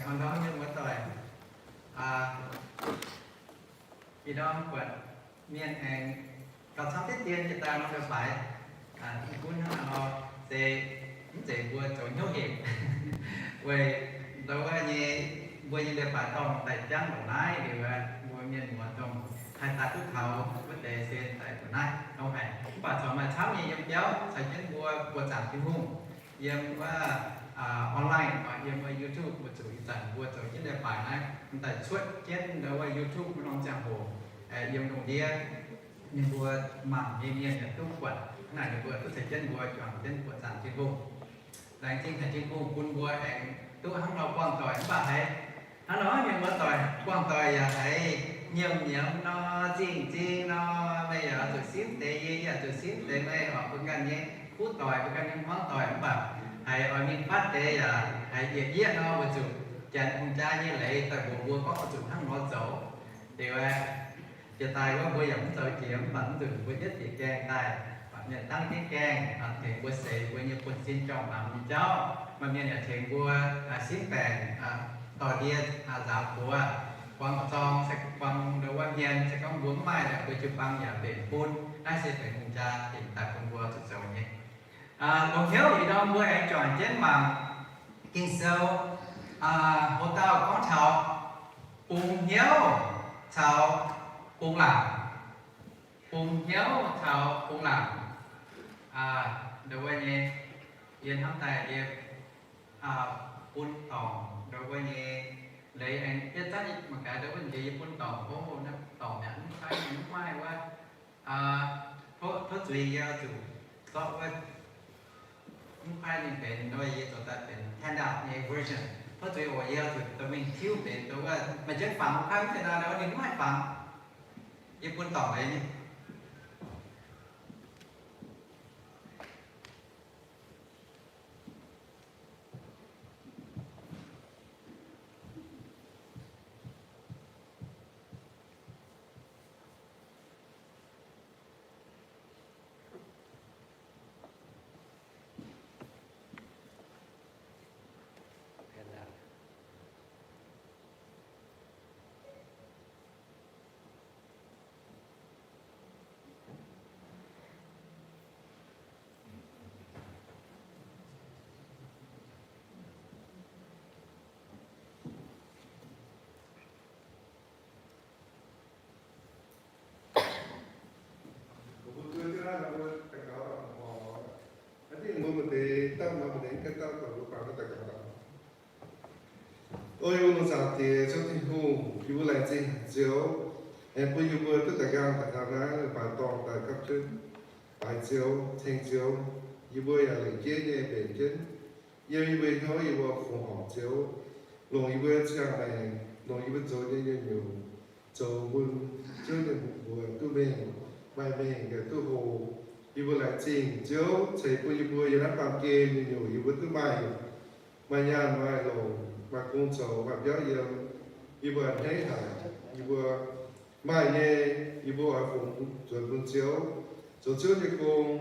Aengx hnangv naaiv mienh muoz-doic, ih ndorm buatc mienh aengx gauh camv diqv dien jiex daaih norm leiz-baaix, gunv hnangv naaiv nor, se mv zeiz mbuo zoux hnyouv hec, weic ndau wuov nyei mbuo nyei leiz-baaix dorngh daaih jangv longc naaiv liuz, mbuo mienh muoz dongh haih daaih duqv taux wuov deix se daaih longc naaiv dongh haic. Mv baac corc maaih camv nyei yiem biauv caux jienv mbuo buoqc zaangc Tin-Hungh yiem wuov online, yiem wuov YouTube, mbuo zuqc ih zanc mbuo zoux jienv leiz-baaix naaiv daaih cuotv jienv ndau wuov YouTube wuov norm ziangh hoc, yiem lungh ndiev ninh mbuo mangc nyei mienh yaac duqv buatc, hnangv naaic ninh mbuo duqv ceix jienv mbuo juangc jienv buoqc zaangc Tin-Hungh. Laengz zingh haic Tin-Hungh bun mbuo aengx duqv hnangv nor buangh doic mv baac haiz hnangv nor mienh muoz-doic buangh doic yaac haiz nyiemc nyiemc nor, zingh zingh nor, meih yaac zuqc simv deix, yie yaac zuqc simv deix, meih oix bun ganh nyei kuv doic, bun ganh nyei hmuangv doic mv baac haiz oix mingh fatv deix yaac haiz yietc yieqv nor, weic zuqc Janx hungh jaa nyei leiz daaih mbuox mbuo gorngv oix zuqc hnangv nor zoux. Liuz aeqv, jiex daaih wuov mbuo yaac mv zoux jiex, mv baac mv nzunc mbuo yietv bieqc gaengh daaih, mienh dangv jienv gaengh tengx mbuo seix mbuo nyei buonv-sin jauv-baamz nyei jauv. Maaih mienh yaac tengx mbuo simv baengc, dorh ndie, nzaaux buoz, buang zorng, se buang ndau wuov hmien, se gorngv mbuo mv maaih daaih mbuo jiu-baang yaac mbenc bun. Naaiv se benx hungh jaa dingc daaih bun mbuo zuqc zoux nyei. Longc hnyouv ih ndorm mbuo aengx juangc jienv mangc Ging-Sou, hoc dauh gorngv taux bungx hnyouv caux bungx laangc. Bungx hnyouv caux bungx laangc. Ndau wuov nyei, yie hnamv daaih yie bun dorngc ndau wuov nyei leiz aengx yietv zanc mangc gaax ndau wuov nyei yie bun dorngc, o, dorngc mi'aqv, mv fai mv maaih wuov, tov zuiz yie zuqc zorqv wuov, mv fai ninh benx ndau wuov yie zoux daaih benx handout nyei version. Tov zuiz oc, yie zuqc dorh mingh tiuv benx ndau wuov maaih jienv fangx, mv fai mv zeiz naaiv ndau wuov ninh mv maaih fangx. Yie bun dorngc leiz nyei. Mbuo daux gaux, mbuo daux gaux. Aa dingh mbuo maaih deix dauh, maaih deix ganh dauh, mbuo bangc daux gaux. O yie mbuo Zaangc Diex, Ziouv Tin-Hungh, yie mbuo laengz zingh haic Ziouv, aengx bun yie mbuo duqv daaih nqaang daaih taux naaiv, baaix dorngh daaih gapv jienv baaix Ziouv, ceng Ziouv. Yie mbuo yaac lengc jeiv nyei mbenc jienv yiem yie mbuo hnyouv, yie mbuo fongc horc Ziouv, longc yie mbuo ziangh maengc, longc yie mbuo zoux nyei nyungc-nyungc, zoux bun Ziouv nyei mbuox duqv mengh, maaih mengh yaac duqv hlo. Yie mbuo laengz zingh Ziouv ceix bun yie mbuo yiem naaiv baamh gen nyungc-nyungc yie mbuo duqv maaih, maaih nyaanh, maaih longc, maaih gong zoux, maaih biauv yiem. Yie mbuo a'hneiv haic. Yie mbuo maaih nyei, yie mbuo oix fungx nzuonx bun Ziouv, zoux Ziouv nyei gong,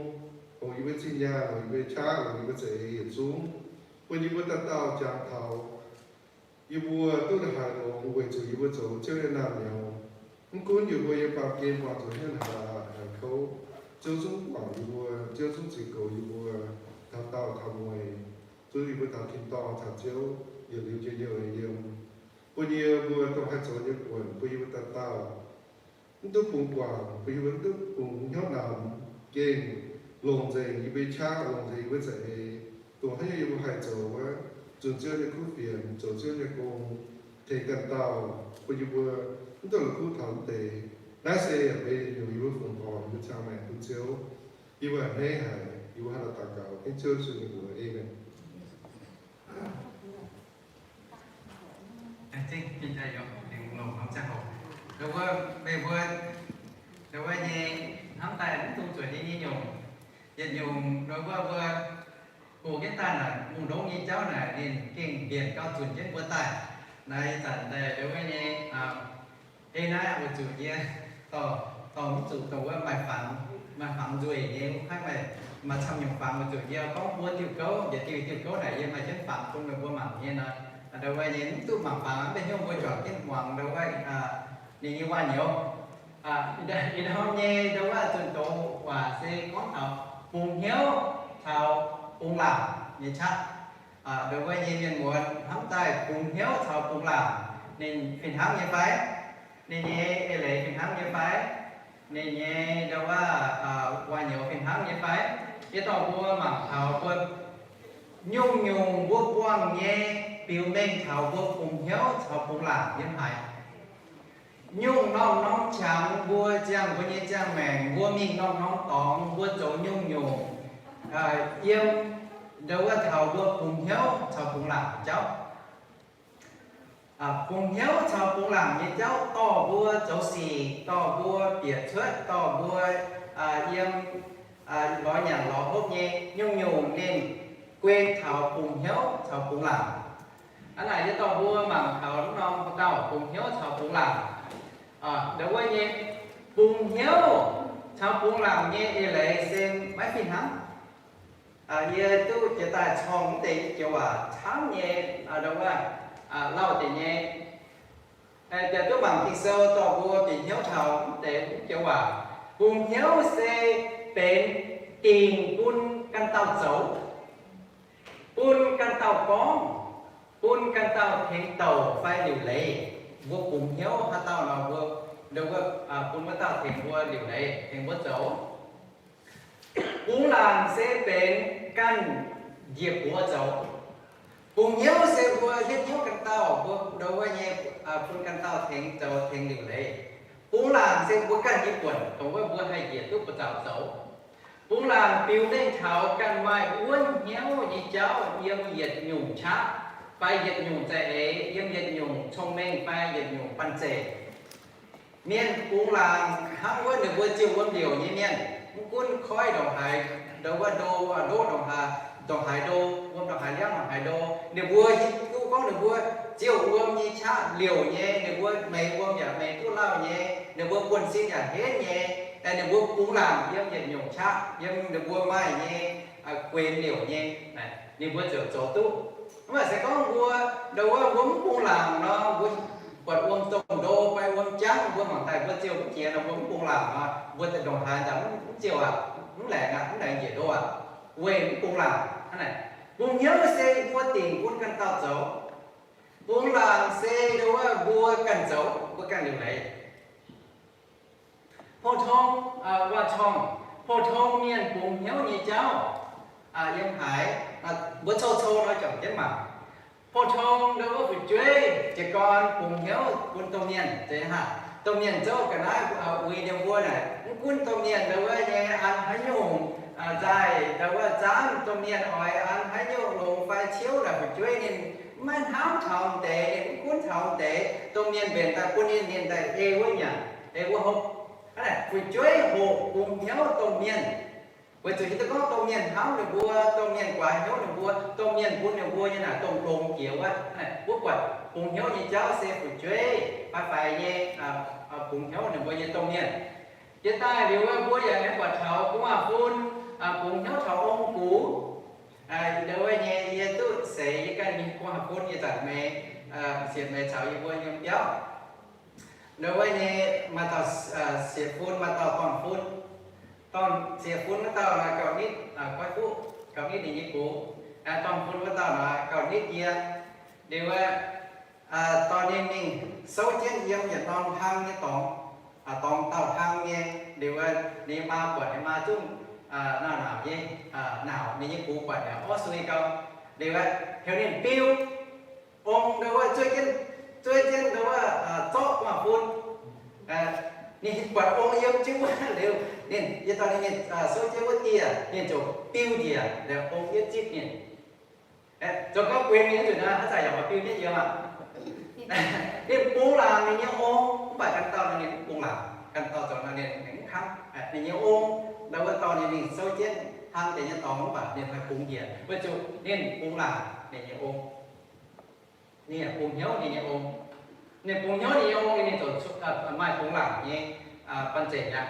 longc yie mbuo zingh nyaanh, longc yie mbuo qaqv, longc yie mbuo za'eix yietc zungv, bun yie mbuo dauh dauh jangx taux yie mbuo duqv haiz longx weic zuqc yie mbuo zoux Ziouv nyei naamh nyouz. Mv gunv yie mbuo yiem baamh gen buangh zuqc hnyouv haaix kouv, Ziouv zungv guangc yie mbuo, Ziouv zungv ziux goux yie mbuo taux daauh taux mueiz, zungv yie mbuo taux tin-dorngh caux Ziouv yietc liuz njien-youh nyei yiem. Bun yie mbuo dongh haih zoux nyei buonc bun yie mbuo dauh dauh mv duqv bungx guangc, bun yie mbuo mv duqv bungx hnyouv namx gengh, longc nzengc yie mbuo nyei qaqv, longc nzengc yie mbuo za'eix, dongh haaix nyungc yie mbuo haih zoux wuov, zunh Ziouv nyei kuv fienx, zoux Ziouv nyei gong, tengx ganh dauh bun yie mbuo mv duqv la'kuqv taux mv deix. Naaiv se yaac benx yietc nyungc yie mbuo fungx dorngc yie mbuo ziangh maengc bun Ziouv. Yie mbuo a'hneiv haic, yie mbuo hnangv naaiv daux gaux, hneiv Ziouv Yesu nyei mbuox. Aamen. Meih mbuo, meih mbuo, wuov nyei, hnamv daaih mv dungx zuotc nyei nyungc, yietc nyungc wuov mbuo hoqc jienv daaih naaic, mungh ndongv nyei jauv naaic ninh gengh mbienc gauh zunc jienv mbuo daaih. Naaiv ih zanc daaih wuov nyei, ei naaiv weic zuqc yie dorh, dorh mv zuqc dongh wuov maaih fangx, maaih fangx nzueic nyei wuov kaiv, maaih, maaih camv nyungc fangx weic zuqc yie gorngv buo diuh gouv, yietc diuh diuh gouv naaic yie maaih jienv fangx bun meih mbuo mangc nyei nor. Ndau wuov nyei mv duqv mangc fangx, mv baac hnyouv mbuo juangc jienv muangx ndau wuov ninh nyei waac-nyouz. Ih ndau nyei ndau wuov zunh doz waac se gorngv taux bungx hnyouv caux bungx laangc nyei qaqv. Ndau wuov nyei mienh muonz hnamv daaih bungx hnyouv caux bungx laangc ninh fih hnangv nyei fai? Ninh nyei eix leiz fih hnangv nyei fai? Ninh nyei ndau wuov waac-nyouz fih hnangv nyei fai? Yie dorh mbuo mangc taux mbuo nyungc-nyungc mbuo buangh nyei biux mengh taux mbuo bungx hnyouv caux bungx laangc yiem haaix. Nyungc norm-norm qangx mbuo ziangh mbuo nyei ziangh maengc, mbuo mingh norm-norm dorngx, mbuo zoux nyungc-nyungc, yiem ndau wuov taux mbuo bungx hnyouv caux bungx laangc jauv. Bungx hnyouv caux bungx laangc nyei jauv dorh mbuo zoux sic, dorh mbuo bieqc cuotv, dorh mbuo yiem lorz nyanc lorz hopv nyei nyungc-nyungc ninh guen taux bungx hnyouv caux bungx laangc. Hnangv naaic yie dorh mbuo mangc taux norm-norm dauh bungx hnyouv caux bungx laangc. Ndau wuov nyei bungx hnyouv caux bungx laangc nyei eix leiz se maiv fih hnangv. Yie duqv jiex daaih corng mv deix joux waac camv nyei, ndau wuov, lauh deix nyei. Yaac duqv mangc Ging-Sou dorh mbuo bieqc hnyouv taux mv deix joux waac. Bungx hnyouv se benx dingc bun ganh dauh zoux, bun ganh dauh gorngv, bun ganh dauh tengx douc fai liuc leiz. Mbuo bungx hnyouv haaix dauh nor, mbuo, ndau wuov, bun wuov dauh tengx mbuo liuc leiz, tengx mbuo zoux. Bungx laangc se benx ganh njiec buoz zoux. Bungx hnyouv se mbuo hietv hnyouv ganh dauh, mbuo ndau wuov nyei, bun ganh dauh tengx zoux tengx liuc leiz. Bungx laangc se mbuo ganh nyei buonc, dongh wuov mbuo haih njiec duqv buoz zaux zoux. Bungx laangc biux mengh taux ganh maaih wuonv hnyouv nyei jauv yiem yietc nyungc qaqv, fai yietc nyungc za'eix, yiem yietc nyungc cong-mengh fai yietc nyungc banh zeic. Mienh bungx laangc hnangv wuov ninh mbuo ziouh wuom liouc nyei mienh, mv gunv koiv ndongc haaix, ndau wuov ndo, ndoqv ndongc haaix, ndongc haaix ndo, wuom ndongc haaix liangv ndongc haaix ndo, ninh mbuo hiuv duqv gorngv ninh mbuo ziouh wuom nyei qaqv liouc nyei, ninh mbuo meix wuom yaac meix duqv lauh nyei, ninh mbuo buonv-sin yaac henv nyei, ninh mbuo bungx laangc yiem yietc nyungc qaqv, yiem ninh mbuo maaih nyei, guenx liouc nyei, ninh mbuo ziouc zoux duqv. Mv baac se gorngv mbuo, ndau wuov mbuo mv bungx laangc nor, mbuo buatc wuom domh ndo fai wuom jangv, mbuo mangc daaih mbuo ziouh mv jiex nor, mbuo mv bungx laangc nor, mbuo ndongc haaix daaih mv ziouh aqv, mv laengz aqv, mv laengz njiec ndo aqv, weic mv bungx laangc. Bungx hnyouv se mbuo dingc bun ganh dauh zoux. Bungx laangc se ndau wuov mbuo ganh zoux, mbuo ganh liuc leiz. Pou-tong, waac-corng, pou-tong mienh bungx hnyouv nyei jauv yiem haaix, mbuo cou-cou nor juangc jienv mangc. Pou-tong ndau wuov fu'jueiv jiez gorn bungx hnyouv bun domh mienh zeiz haac. Domh mienh zouv ga'naaiv uix ninh mbuo naaic, mv gunv domh mienh ndau wuov nyei an haaix nyungc nzaaih, ndau wuov zaanv domh mienh oix an haaix nyungc longx fai ciouv naaic, fu'jueiv ninh maiv hnamv taux deix, ninh mv gunv taux deix. Domh mienh mbenc daaih bun ninh, ninh daaih ei wuov nyanc, ei wuov hopv. Hnangv naaic fu'jueiv hoqc bungx hnyouv domh mienh. Weic zuqc hiuv duqv gorngv domh mienh hnamv ninh mbuo, domh mienh guaax hnyouv ninh mbuo, domh mienh bun ninh mbuo nyei naaic dongh longx jiex wuov. Wuov buatc bungx hnyouv nyei jauv se fu'jueiv faix-faix nyei bungx hnyouv ninh mbuo nyei domh mienh. Jiex daaih liuz wuov mbuo yaac aengx buatc taux gu'nguaaz-fun bungx hnyouv taux ong-gux. Ndau wuov nyei yie duqv seix yie ganh nyei gu'nguaaz-fun, yie zanc meih, siec meih caux yie mbuo yiem biauv. Ndau wuov nyei maaih dauh siec fun, maaih dauh dorn-fun. Dorn siec fun wuov dauh nor gauh nitv, goiv fuqv gauh nitv ninh nyei gux. Dorn-fun wuov dauh nor gauh nitv yie. Liuz wuov, dorh ninh mingh souv jienv yiem yietc norm hlang nyei dorngx, dorngx dauh hlang nyei. Liuz wuov ninh maa buatc, ninh maa zungv naauc naauc nyei, naauc ninh nyei gux buatc yaac orv sui gau. Liuz aeqv, heuc ninh biu ong ndau wuov, zuov jienv, zuov jienv ndau wuov, zorqv gu'nguaaz-fun. Ninh buatc ong yiem jienv wuov liuz, ninh, yie dorh ninh mingh souv jienv wuov dieh, ninh ziouc biu njiec liuz ong yietv zipv ninh. Zoux gau guenx mingh wuov nzunc naaiv, haaix zanc yaac oix biu jienv yiem aqv. Ninh bungx laangc ninh nyei ong, mv baac ganh dauh ninh mv bungx laangc, ganh dauh zoux naaiv ninh mv kamv. Ninh nyei ong ndau wuov dorh ninh mingh souv jienv hnangv deix nyei dorngx, mv baac ninh haih bungx njiec, weic zuqc ninh bungx laangc ninh nyei ong. Ninh yaac bungx hnyouv ninh nyei ong. Ninh bungx hnyouv ninh nyei ong, ninh zoux maaih bungx laangc nyei banh zeic aqv.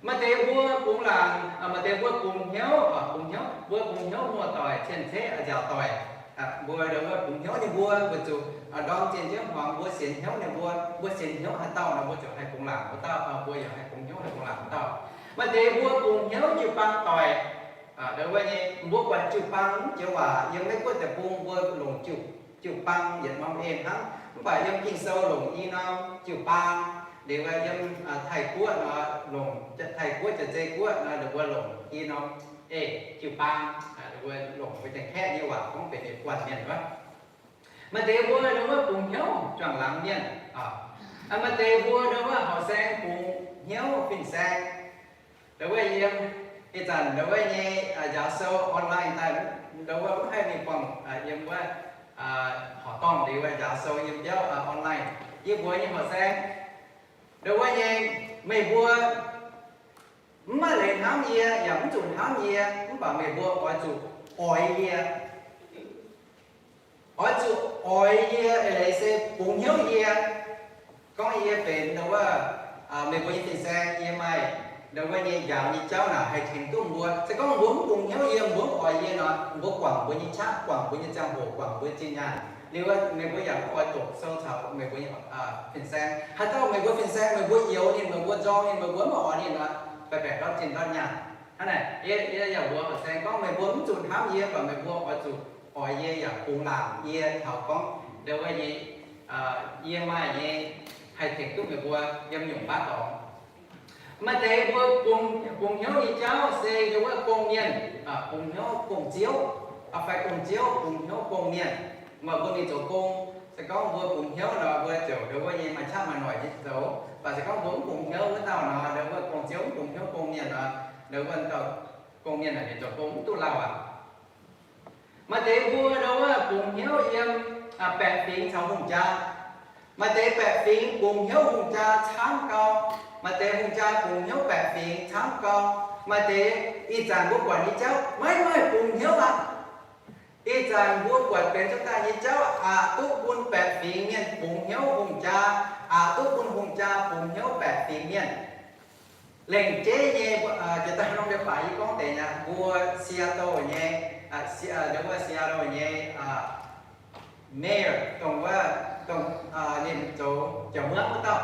Maaih deix mbuo bungx laangc, maaih deix mbuo bungx hnyouv, bungx hnyouv, mbuo bungx hnyouv muoz-doic, cien-ceqv, nziaaux-doic. Mbuo ndau wuov bungx hnyouv ninh mbuo weic zuqc ndorm zinh njiec hmuangx mbuo sienx hnyouv ninh mbuo, mbuo sienx hnyouv haaix dauh nor mbuo ziouc haih bungx laangc wuov dauh, mbuo yaac haih bungx hnyouv haih bungx laangc wuov dauh. Maaih deix mbuo bungx hnyouv jiu-baang doic. Ndau wuov nyei mbuo buatc jiu-baang jiex waac yiem Meiv Guoqv deic-bung mbuo longc jiu, jiu-baang yietc norm en hnangv, mv baac yiem Ging-Sou longc i norm jiu-baang. Liuz yiem Taiv-Guoqv nor, longc Taiv-Guoqv, Jaav-Zei Guoqv nor, ninh mbuo longc i norm ei, jiu-baang. Ninh mbuo longc mbuo Janx-Kaeqv nyei waac gorngv benx yietc guanh mienh wuov. Maaih deix mbuo ndau wuov bungx hnyouv juangc laangz mienh. Maaih deix mbuo ndau wuov horqc saeng bungx hnyouv fin-saeng. Ndau wuov yiem ih zanc ndau wuov nyei njaaux sou online daaih, ndau wuov mv haih mingh buangh yiem wuov horqc dorngh liuz njaaux sou yiem biauv online. Yie mbuox nyei horqc saeng, ndau wuov nyei, meih mbuo mv maaih leiz hnamv yie yaac mv zuqc hnamv yie, mv baac meih mbuo oix zuqc oix yie. Oix zuqc oix yie, eix leiz se bungx hnyouv yie. Gorngv yie benx ndau wuov meih mbuo nyei fin-saeng, yie maaih ndau wuov nyei njaaux nyei jauv naaic haih tengx duqv mbuo. Se gorngv mbuo mv bungx hnyouv yie, mbuo mv oix yie nor, mbuo guangc mbuo nyei qaqv, guangc mbuo nyei ziangh hoc, guangc mbuo zinh nyaanh liuz, meih mbuo yaac mv oix doqc sou caux meih mbuo nyei fin-saeng. Haaix dauh meih mbuo fin-saeng meih mbuo youx ninh, meih mbuo nzorng ninh, meih mbuo mv oix ninh nor, baeqc baeqc ndortv zinh ndortv nyaanh. Hnangv naaic, yie yaac mbuox horqc saeng gorngv meih mbuo mv zuqc hnamv yie, mv baac meih mbuo oix zuqc oix yie yaac bungx laangc yie taux gorngv ndau wuov nyei, yie maaih nyei haih tengx duqv meih mbuo yiem nyungc baav dorngx. Maaih deix mbuo bungx hnyouv nyei jauv se ndau wuov gong-mienh, bungx hnyouv gong-ziouv, fai gong-ziouv bungx hnyouv gong-mienh. Maaih mbuo mingh zoux gong, se gorngv mbuo bungx hnyouv nor, mbuo ziouc ndau wuov nyei maaih qaqv maaih noic nyei zoux. Mv baac se gorngv mbuo mv bungx hnyouv wuov dauh nor, ndau wuov gong-ziouv mv bungx hnyouv gong-mienh nor, ndau wuov dauh gong-mienh naaic ninh zoux gong mv duqv lauh aqv. Maaih deix mbuo ndau wuov bungx hnyouv yiem baeqc fingx caux hungh jaa. Maaih deix baeqc fingx bungx hnyouv hungh jaa camv gau. Maaih deix hungh jaa bungx hnyouv baeqc fingx camv gau. Maaih deix ih zanc mbuo buatc nyei jauv maiv maaih bungx hnyouv aqv. Ih zanc mbuo buatc benx cuotv daaih nyei jauv aqc duqv bun baeqc fingx mienh bungx hnyouv hungh jaa, aqc duqv bun hungh jaa bungx hnyouv baeqc fingx mienh. Lengc jeiv nyei, jiex daaih norm leiz-baaix yie gorngv deix aqv, mbuo Seattle nyei, ndau wuov Seattle nyei mayor, dongh wuov, dongh ninh zoux jauv muangv wuov dauh,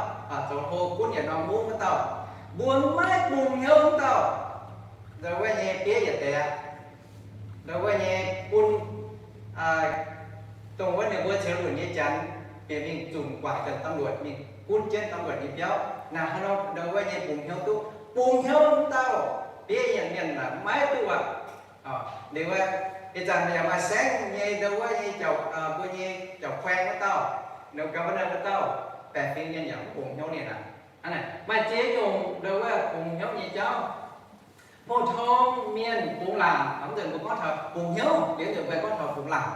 zoux hlo gunv yietc norm mungv wuov dauh, mbuo maiv bungx hnyouv wuov dauh. Ndau wuov nyei biev yietc deix aqv. Ndau wuov nyei bun, dongh wuov ninh mbuo ceux lunc nyei janx bieqc mingh zunc guangc deix ตำรวจ mingh gunv jienv ตำรวจ nyei biauv. Naaic hnangv nor ndau wuov nyei bungx hnyouv duqv, bungx hnyouv wuov dauh biev yietc mienh naaic maiv duqv aqv. Liuz wuov, ih zanc yaac maaih saengv nyei ndau wuov nyei jauv, mbuo nyei jauv-kuaeng wuov dauh, ndau governor wuov dauh, baeqc fingx mienh yaac mv bungx hnyouv ninh aqv. Hnangv naaic maaih ziex nyungc ndau wuov bungx hnyouv nyei jauv. 普通 mienh bungx laangc, mv nzunc mbuo gorngv taux bungx hnyouv, liuz nzunc mbuo gorngv taux bungx laangc.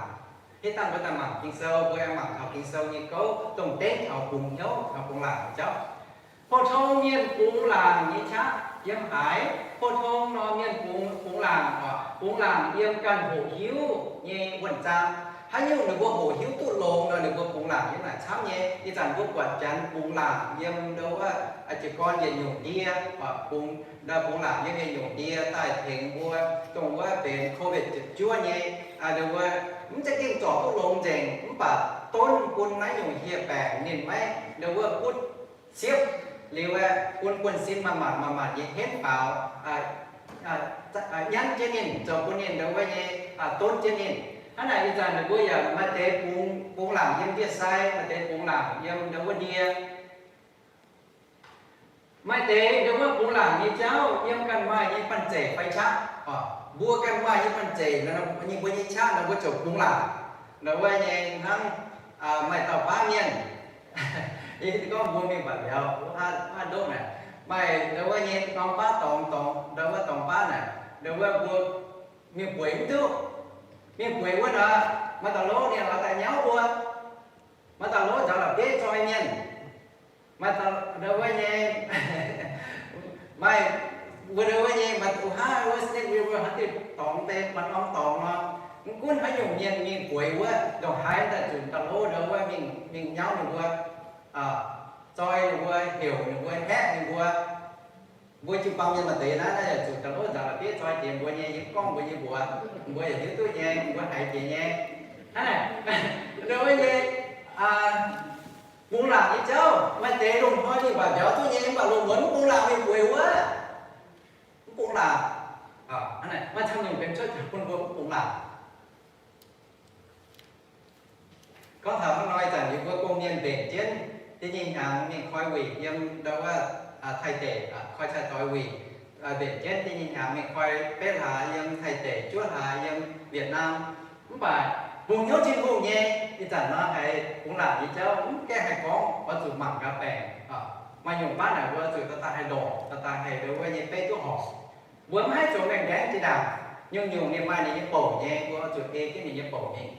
Hitv dangh mbuo daaih mangc Ging-Sou, mbuo aengx mangc taux Ging-Sou nyei gouv dongh dengv taux bungx hnyouv caux bungx laangc nyei jauv. 普通 mienh bungx laangc nyei qaqv yiem haaix? 普通 norm mienh bungx, bungx laangc oc, bungx laangc yiem ganh hoqc hiuv nyei wuonh zaang. Haaix nyungc ninh mbuo hoqc hiuv duqv longx nor, ninh mbuo bungx laangc yiem naaic camv nyei. Ih zanc mbuo buatc janx bungx laangc yiem ndau wuov jiez gorn yietc nyungc ndie, bungx, ndau bungx laangc yiem yietc nyungc ndie daaih tengx mbuo dongh wuov benx โควิด ziepc juov nyei. Ndau wuov mv za'gengh zorc duqv longx nzengc, mv baac donv bun naaiv nyungc hieh baengc ninh maiv ndau wuov butv siepv liuz, bun buonv-sin manc-manc manc-manc nyei henv faaux, nyanv jienv ninh, zoux bun ninh ndau wuov nyei donv jienv ninh. Hnangv naaic ih zanc ninh mbuo yaac maaih deix bungx, bungx laangc yiem ndie-sai, maaih deix bungx laangc yiem ndau wuov ndie. Maaih deix ndau wuov bungx laangc nyei jauv yiem ganh maaih nyei banh zeic fai qaqv. Mbuo ganh maaih nyei banh zeic, mbuo nyei qaqv nor mbuo ziouc bungx laangc. Ndau wuov nyei hnangv maaih dauh baav mienh, yie gorngv mbuo mingh mbatc mbiauz, mbuo hnangv ndoqv naaic, maaih ndau wuov nyei norm baav dorngx, ndau wuov dorngx baav naaic, ndau wuov mbuo mingh bueix mv duqv. Mingh bueix wuov nor, maaih dauh lov ninh oix daaih nyauv mbuo. Maaih dauh lov nzaaux la'bieiv zoi mienh. Maaih dauh ndau wuov nyei, maaih mbuo ndau wuov nyei maaih uix hnangv wuov Snake River hnangv diuh dorngx deix maaih norm dorngx nor, mv gunv haaix nyungc mienh mingh bueix wuov ndongc haaix daaih zuqc dauh lov ndau wuov mingh, mingh nyauv ninh mbuo, zoi ninh mbuo, heuc ninh mbuo, haeqv ninh mbuo. Mbuo jiu-baang mienh maaih deix naaiv, naaiv yaac zuqc dauh lov nzaaux la'bieiv zoi jiex mbuo nyei, yie mv gorngv mbuo nyei mbuox, mbuo yaac hiuv duqv nyei, mbuo haiz jiex nyei. Hnangv naaic, ndau wuov nyei bungx laangc nyei jauv maaih deix lungh hnoi ninh mbatc mbiauz duqv nyei, mv baac lungh muonz mv bungx laangc mingh bueix wuov, mv bungx laangc. Hnangv naaic, maaih camv nyungc benx cuotv bun mbuo mv bungx laangc. Gorngv taux hnangv nor, ih zanc yie mbuo gong mienh mbenc jienv da'nyeic hnyangx mingh koi wuic yiem ndau wuov Taiv deic, koi cai doix wuic. Mbenc jienv da'nyeic hnyangx mingh koi betv hlaax yiem Taiv deic, juov hlaax yiem Việt Nam. Mv baac bungx hnyouv Tin-Hungh nyei, ih zanc nor haiz bungx laangc nyei jauv mv gaengh haih gorngv, oix zuqc mangc gaax baengc. Maaih nyungc baav naaic mbuo zuqc daaih daaih haih longc, daaih daaih haih ndau wuov nyei beiv duqv horpc. Mbuo mv haih zoux maengh ndaengv jiex ndaangc. Nyungc-nyungc ninh maaih ninh nyei bouc nyei, mbuo oix zuqc ei jienv ninh nyei bouc mingh.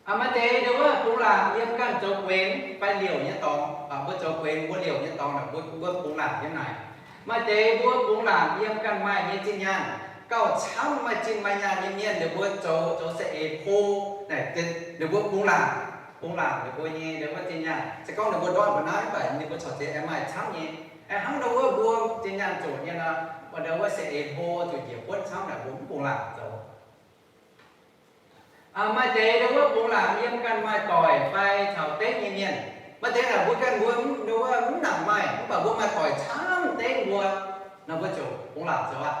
Maaih deix ndau wuov bungx laangc yiem ganh zoux guenx fai liouc nyei dorngx. Mbuo zoux guenx mbuo liouc nyei dorngx naaic, mbuo, mbuo bungx laangc yiem naaic. Maaih deix mbuo bungx laangc yiem ganh maaih nyei zinh nyaanh. Gauh camv maaih zinh maaih nyaanh nyei mienh, ninh mbuo zoux, zoux saeng-eix hlo naaic, ninh mbuo bungx laangc, bungx laangc ninh mbuo nyei ndau wuov zinh nyaanh. Se gorngv ninh mbuo ndortv mbuo naaiv, mv baac ninh mbuo corc zeiz aengx maaih camv nyei. Aengx hnangv ndau wuov mbuo zinh nyaanh zoqc nyei nor, ndau wuov saeng-eix hlo zuqc njiec buonv camv naaic, mbuo mv bungx laangc zoux. Maaih deix ndau wuov bungx laangc yiem ganh maaih doic fai caux dengv nyei mienh. Maaih deix naaic mbuo ganh mbuo ndau wuov mv nangc maaih, mv baac mbuo maaih doic camv dengv mbuo, nor mbuo ziouc bungx laangc zoux aqv.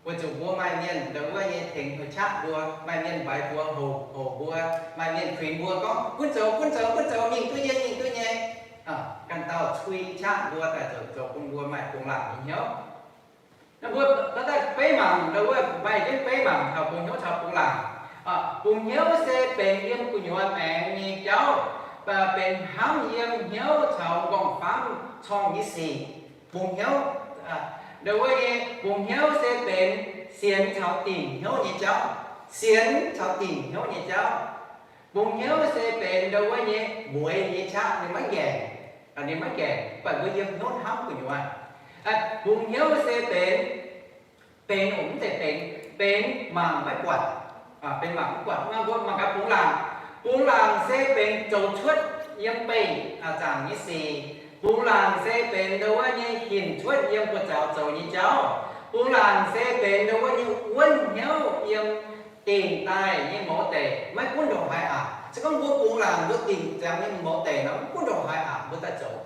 Weic zuqc mbuo maaih mienh ndau wuov nyei tengx heuc qaqv mbuo, maaih mienh mbaix mbuo, houc, houc mbuo, maaih mienh kuinx mbuo gorngv, gunv zoux, gunv zoux, gunv zoux, mingh duqv nyei, mingh duqv nyei. Ganh dauh cui qaqv mbuo daaih zoux, zoux bun mbuo maaih bungx laangc nyei hnyouv. Mbuo daaih beiv mangc, ndau wuov maaih jienv beiv mangc taux bungx hnyouv caux bungx laangc. Bungx hnyouv se benx yiem gu'nyuoz maengx nyei jauv, benx hnamv yiem hnyouv caux m'nqorngv-famv corng nyei sic. Bungx hnyouv, ndau wuov nyei bungx hnyouv se benx sienx caux dingc hnyouv nyei jauv. Sienx caux dingc hnyouv nyei jauv. Bungx hnyouv se benx ndau wuov nyei mueiz nyei qaqv, ninh maiv nqaengc, ninh maiv nqaengc, mv baac mbuo yiem hnyouv hnamv gu'nyuoz. Bungx hnyouv se benx, benx oc, mv zeiz benx, benx mangc maiv buatc. Benx mangc maiv buatc. Mbuo mangc gaax bungx laangc. Bungx laangc se benx zoux cuotv yiem beih zaangc nyei sic. Bungx laangc se benx ndau wuov nyei hinc cuotv yiem buoz-zaux zoux nyei jauv. Bungx laangc se benx ndau wuov nyei wuonv hnyouv yiem dingc daaih nyei mouz deic, maiv gunv ndongc haaix aqc. Se gorngv mbuo bungx laangc mbuo dingc ziangx nyei mouz deic nor, mv gunv ndongc haaix aqc mbuo daaih zoux,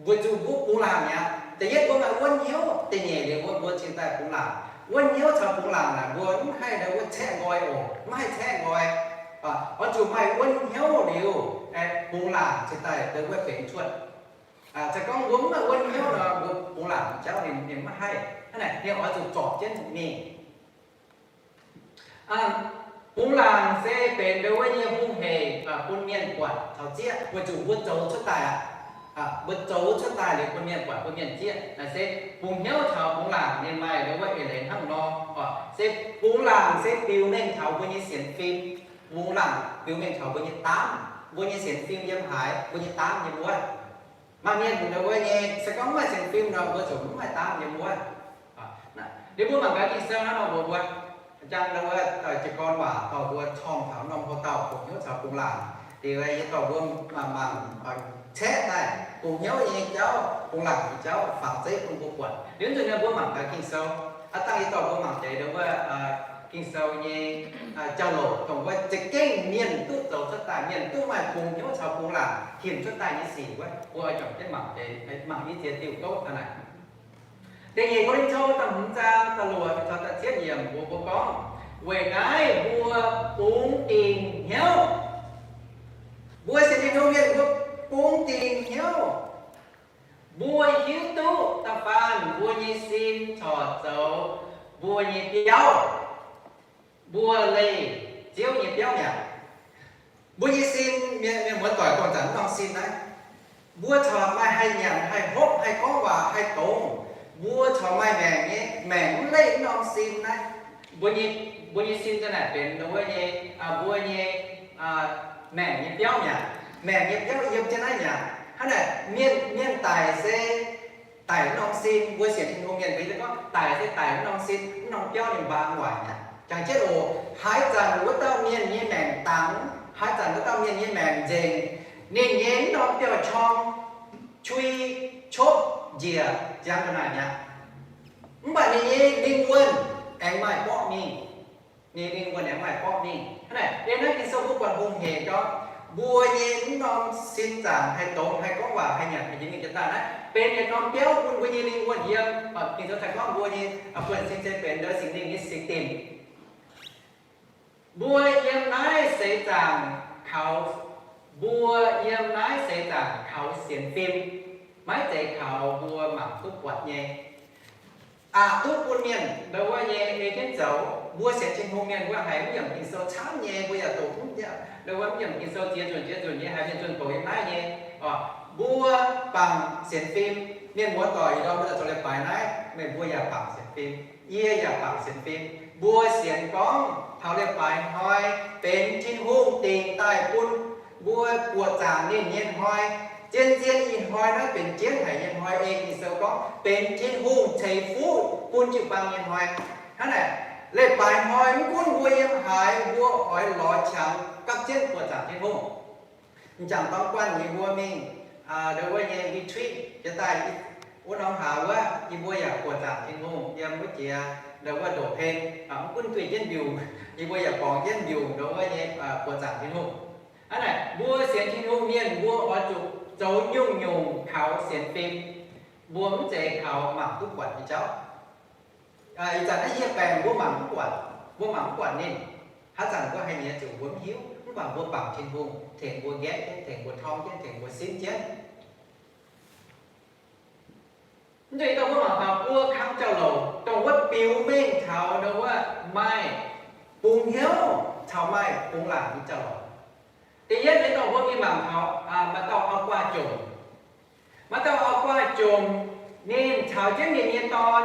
weic zuqc mbuo bungx laangc mi'aqv. Da'yietv mbuo maaih wuonv hnyouv, da'nyeic liuz mbuo, mbuo cingx daaih bungx laangc. Wuonv hnyouv caux bungx laangc naaic mbuo mv haih ndau wuov caeqv nqoi oc, mv haih caeqv nqoi. Oix zuqc maaih wuonv hnyouv liuz, bungx laangc cingx daaih ndau wuov benx cuotv. Se gorngv mbuo mv maaih wuonv hnyouv nor, mbuo bungx laangc jauv ninh, ninh maiv haih. Hnangv naaic ninh oix zuqc zorpc jienv mingh. Bungx laangc se benx ndau wuov nyei hungh heic bun mienh buatc caux zieqv, weic zuqc mbuo zoux cuotv daaih aqv. Mbuo zoux cuotv daaih liuz bun mienh buatc, bun mienh zieqv. Naaiv se bungx hnyouv caux bungx laangc ninh maaih ndau wuov eix leiz hnangv nor. Se bungx laangc se biux mengh taux mbuo nyei sienx fim. Bungx laangc biux mengh taux mbuo nyei daamv, mbuo nyei sienx fim yiem haaix, mbuo nyei daamv yiem wuov. Maaih mienh ndau wuov nyei, se gorngv mv maaih sienx fim nor, mbuo ziouc mv maaih daamv yiem wuov. Liuz mbuo mangc gaax Ging-Sou hnangv nor mbuox mbuo, jang ndau wuov jiez gorn waac dorh mbuo corng taux norm hlo dauh bungx hnyouv caux bungx laangc. Liuz yie dorh mbuo mangc caeqv daaih bungx hnyouv nyei jauv, bungx laangc nyei jauv, fangx zeiv bun mbuo buatc. Liuz nzunc mbuo mangc gaax Ging-Sou. Aav dangh yie dorh mbuo mangc deix ndau wuov Ging-Sou nyei jauv-louc, dongh wuov za'gengh mienh duqv zoux cuotv daaih, mienh duqv maaih bungx hnyouv caux bungx laangc hinc cuotv daaih nyei sic wuov, mbuo oix juangc jienv mangc deix, mangc i ziex diuh gouv hnangv naaic. Da'nyeic Ko^lin^to da'hmz zaang da'luoqc caux da'cietv yiemc mbuox mbuo gorngv, weic naaiv mbuo bungx dingc hnyouv. Mbuo sienx Tin-Hungh mienh mbuo bungx dingc hnyouv. Mbuo hiuv duqv da'faanh mbuo nyei sin corc zoux mbuo nyei biauv, mbuo leih Ziouv nyei biauv mi'aqv. Mbuo nyei sin, mienh, mienh muoz-doic, dongh zanc mv norm sin naaiv, mbuo corc maaih haih nyanc, haih hopv, haih gorngv waac, haih dongz. Mbuo corc maaih maengc nyei, maengc mv leih mv norm sin naaiv. Mbuo nyei, mbuo nyei sin daaih naaic benx wuov nyei, mbuo nyei maengc nyei biauv mi'aqv. Maengc nyei biauv yiem jienv naaiv mi'aqv. Hnangv naaic, mienh, mienh daic se daic mv norm sin. Mbuo sienx Tin-Hungh mienh mbuo gorngv daic se daic mv norm sin, mv norm biauv nyei mbaang waaic mi'aqv. Jangx jienv oc, haaix zanc wuov dauh mienh nyei maengc dangx, haaix zanc wuov dauh mienh nyei maengc nzengc, ninh nyei mv norm biauv-qorng qui, copv, njiec, ziangx ga'naaiv mi'aqv. Mv baac ninh nyei lingh wuonh aengx maaih borqv mingh. Ninh lingh wuonh aengx maaih borqv mingh. Hnangv naaic, yiem naaiv Ging-Sou mbuo buatc hungh hec gorngv, mbuo nyei mv norm sin zaangc haih dongz, haih gorngv waac, haih nyanc, haih njiec mingh jiex daaih naaiv, benx yietc norm biauv bun mbuo nyei lingh wuonh yiem. Ging-Sou daaih gorngv mbuo nyei buonv-sin se benx ndau Singx Lingh nyei singx dinc. Mbuo yiem naaiv seix zaangc kaux, mbuo yiem naaiv seix zaangc kaux sienx fim, maiv zeiz kaux mbuo mangc duqv buatc nyei. Aqc duqv bun mienh ndau wuov nyei ei jienv zoux. Mbuo sienx Tin-Hungh mienh mbuo haiz mv yiemc Ging-Sou camv nyei, mbuo yaac doqc mv, ndau wuov mv yiemc Ging-Sou ziex nzunc ziex nzunc nyei haiz mienh zunh doqc yiem naaiv nyei. Mbuo bangc sienx fim, mienh muoz-doic, ih ndorm mbuo daaih zoux leiz-baaix naaiv, meih mbuo yaac bangc sienx fim. Yie yaac bangc sienx fim. Mbuo sienx gorngv taux leiz-baaix hnoi benx Tin-Hungh dingc daaih bun mbuo buoqc zaangc ninh nyei hnoi. Zien-zien ih hnoi naaiv benx jienv haic nyei hnoi. Ei Ging-Sou gorngv benx Tin-Hungh ceix fuqv bun jiu-baang nyei hnoi. Hnangv naaic, leiz-baaix hnoi mv gunv mbuo yiem haaix, mbuo oix lorz qangx gapv jienv buoqc zaangc Tin-Hungh. M'jangc dorn guanh yie mbuo mingh ndau wuov nyei retreat jiex daaih wuov norm hlaax wuov, yie mbuo yaac buoqc zaangc Tin-Hungh yiem wuov jiex ndau wuov ndoqc hlen, mv gunv duih jienv mbiungc, yie mbuo yaac borngz jienv mbiungc ndau wuov nyei buoqc zaangc Tin-Hungh. Hnangv naaic, mbuo sienx Tin-Hungh mienh mbuo oix zuqc zoux nyungc-nyungc kaux sienx fim. Mbuo mv zeiz kaux mangc duqv buatc nyei jauv. Ih zanc naaiv yie baengc mbuo mangc mv buatc, mbuo mangc mv buatc ninh. Haaix zanc mbuo haih nyiex zuqc mbuo mv hiuv, mv baac mbuo bangc Tin-Hungh tengx mbuo nqaeqv jienv, tengx mbuo torngv jienv, tengx mbuo simv jienv. Mv deix dauh mbuo mangc taux buo kang jauv-louc, dongh wuov biux mengh taux ndau wuov maaih bungx hnyouv caux maaih bungx laangc nyei jauv-louc. Da'yietv nyei dongh mbuo mingh mangc taux maaih dauh auv-guaav jomc. Maaih dauh auv-guaav jomc, ninh caux jienv ninh nyei dorn,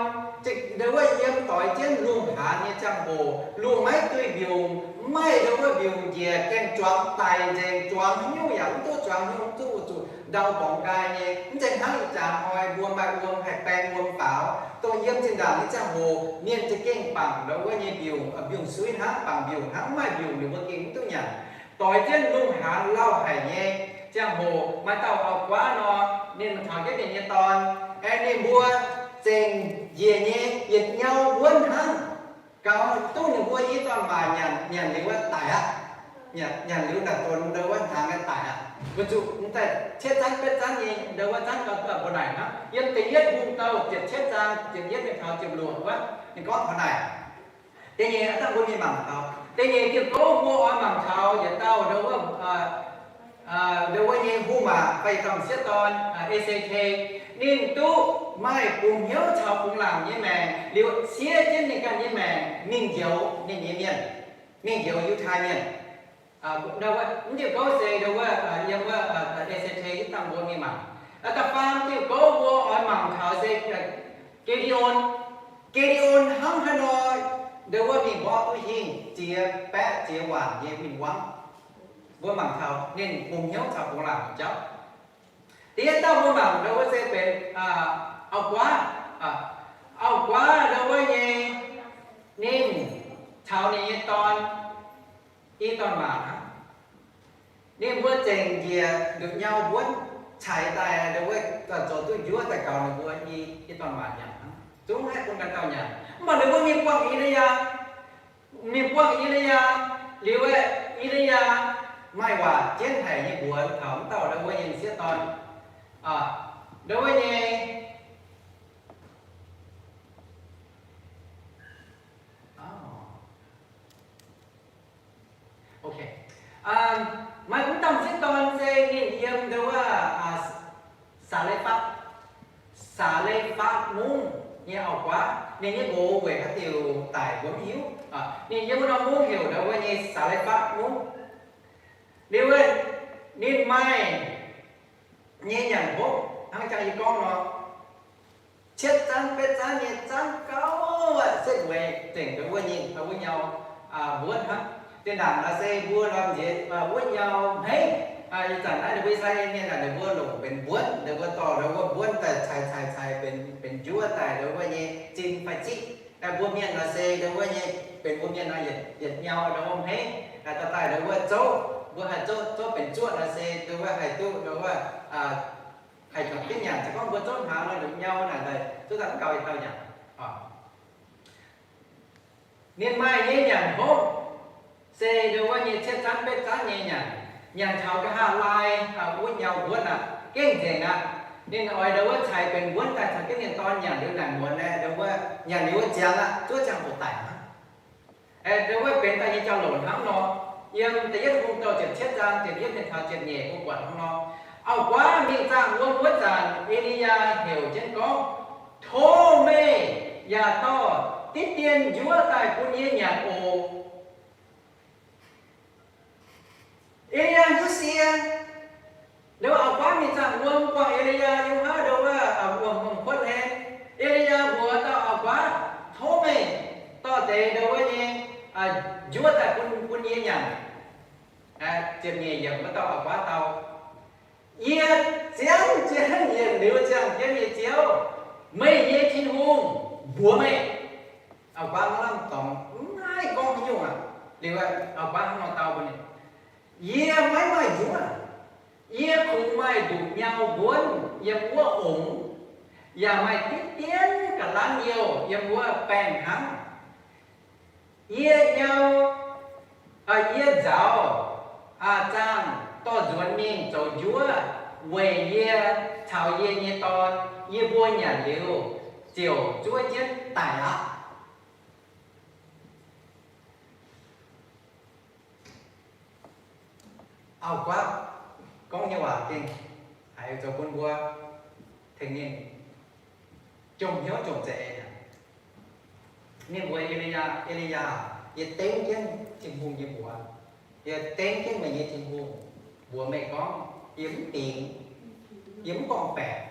ndau wuov yiem doix jienv lungh haanz nyei ziangh hoc, lungh maiv duih mbiungc, mv maaih ndau wuov mbiungc njiec, gengh zuangx daic nzengc, zuangx haaix nyungc yaac mv duqv, zuangx haaix nyungc mv duqv, zuqc ndau mborngx nqaai nyei. Mv zeiz hnangv ih jaax hnoi mbuo maaih wuom haih baeng wuom faaux, dongh yiem zinh ndaangc nyei ziangh hoc mienh za'gengh bangc ndau wuov nyei mbiungc, mbiungc-suiv hnangv, bangc mbiungc hnangv, mv maaih mbiungc ninh mbuo gengh mv duqv nyanc. Doix jienv lungh haanz lauh haic nyei ziangh hoc, maaih dauh auv-guaav nor, ninh caux jienv ninh nyei dorn, aengx ninh mbuo zengc njiec nyei yietc nyau wuonv hnangv. Gaux duqv ninh mbuo i dorn-maac nyanc, nyanc liuz wuov daic aqv. Nyanc liuz daaih donx ndau wuov hnaangx daic aqv. Weic zuqc daaih cietv zanv betv zanv nyei ndau wuov zanv gau duqv mbuo naaic hnangv. Yiem da'yietv Hungh Douh ziepc cietv zaang ziepc yietv mingh taux ziepc luoqc wuov, ninh gorngv taux naaic. Da'nyeic, aa, dangh mbuo mingh mangc taux. Da'nyeic diuh gouv mbuo oix mangc taux yietc dauh ndau wuov, ndau wuov nyei hungh maac fai yietc dauh m'sieqv dorn, Aa^se^te. Ninh duqv maaih bungx hnyouv caux bungx laangc nyei maengc liuz siev jienv ninh ganh nyei maengc mingh njoux ninh nyei mienh, mingh njoux Yiutai Mienh. Ndau wuov, mv diuh gouv se ndau wuov, yiem wuov, Aa^se^te, yietc dangh mbuo mingh mangc. Da'faam diuh gouv mbuo oix mangc taux se Ge^nde^on. Ge^nde^on hnangv haaix nor ndau wuov mingh mborqv duqv hingh ziex baeqv ziex waanc nyei win-wangv. Mbuo mangc taux ninh bungx hnyouv caux bungx laangc nyei jauv. Da'yietv dauh mbuo mangc ndau wuov se benx auv-guaav. Auv-guaav ndau wuov nyei, ninh caux ninh nyei dorn, i dorn-maac hnangv. Ninh mbuo zengc njiec nduqc nyau wuonv, caiz daaih ndau wuov zoux duqv njuov daaih gaux ninh mbuo i, i dorn-maac nyanc hnangv. Zungv haih bun ganh dauh nyanc. Mv baac ninh mbuo mingh buangh I^li^yaa, mingh buangh I^li^yaa liuz, I^li^yaa maaih waac jienv haic nyei mbuox taux wuov dauh ndau wuov nyei m'sieqv dorn, ndau wuov nyei Ok. Maaih wuov dauh m'sieqv dorn se ninh yiem ndau wuov Saa^le^fatv. Saa^le^fatv Mungv nyei auv-guaav. Ninh nyei nqox weic haaix diuc daic mbuo mv hiuv. Ninh yiem wuov norm mungv heuc ndau wuov nyei Saa^le^fatv Mungv. Liuz wuov, ninh maaih nyei nyanc hopv hnangv jang yie gorngv nor, cietv zaanv betv zaanv nyei zaanv gauh aqv, setv mueiz zengc ndau wuov nyei, ndau wuov nyau mbuonv hnangv. Zinh ndaangc naaiv se mbuo norm nziex wuov nyau hmeiv. Ih zanc naaiv ninh mbuo Ii^saa^laa^en mienh naaic, ninh mbuo longc benx mbuonv, ninh mbuo dorh ndau wuov mbuonv daaih caic caic caic benx, benx njuov daaih ndau wuov nyei zinh fai ziqv. Mbuo mienh naaic se ndau wuov nyei, benx mbuo mienh naaic yietc, yietc nyau ndau wuov hmeiv, daaih daaih ndau wuov zouv, mbuo haih zouv, zouv benx zuoqv naaic se ndau wuov haih duqv ndau wuov haih juangc jienv nyanc. Se gorngv mbuo zouv hnaangx nor, nyau naaic daaih zouv daaih mv gaux yietc dauh nyanc. Ninh maaih nyei nyanc hopv se ndau wuov nyei cietv zaanv betv zaanv nyei nyanc, nyanc taux nqa'haav laai wuov nyau mbuonv aqv, gengh nzengc aqv. Ninh oix ndau wuov caic benx mbuonv daaih caux jienv ninh dorn nyanc liuz naaic muonz aeqv, ndau wuov nyanc liuz wuov ziangx aqv, zuov ziangh hoc daic hnangv. Ndau wuov benx daaih nyei jauv-louc hnangv nor. Yiem da'yietv Hungh douh ziepc cietv zaang ziepc yietv mingh taux ziepc nyeic mbuo buatc hnangv nor. Auv-guaav mingh zaangh wuom wuov zanc, E^li^yaa heuc jienv gorngv, Tov meih yaac dorh diqv dien njuov daaih bun yie nyanc oc. E^li^yaa hiuv sie. Ndau wuov auv-guaav mingh zaangh wuom buangh E^li^yaa yiem wuov ndau wuov wuom-hungh kuotv hlen. E^li^yaa mbuox dauh auv-guaav, Tov meih dorh deix ndau wuov nyei njuov daaih bun, bun yie nyanc. Ziepc nyeic yiemc wuov dauh auv-guaav dau, Yie ziangv jienv yietc liuz ziangh jienv nyei Ziouv, meih nyei Tin-Hungh, mbuox meih. Auv-guaav maiv lamh dorngx, mv haih gorngv haaix nyungc aqv. Liuz auv-guaav hnangv nor dau mbuox ninh, Yie maiv maaih njuov. Yie kungx maaih nduqc nyau mbuonv yiem wuov ongx, yaac maaih diqv dien ga'lanv youh yiem wuov baengh hnangv. Yie nyau, yie nzaaux zaangh dorh nzuonx mingh zoux njuov weic yie caux yie nyei dorn. Yie mbuo nyanc liuz ziouc zuov jienv daic aqv. Auv-guaav gorngv nyei waac gengh haiz zoux bun mbuo tengx ninh jomc hnyouv jomc za'eix aqv. Ninh mbuox E^li^yaa, E^li^yaa, yie dengv jienv Tin-Hungh nyei mbuox, yie dengv jienv meih nyei Tin-Hungh mbuox meih gorngv, yie mv dingx, yie mv gorngv-baeqc.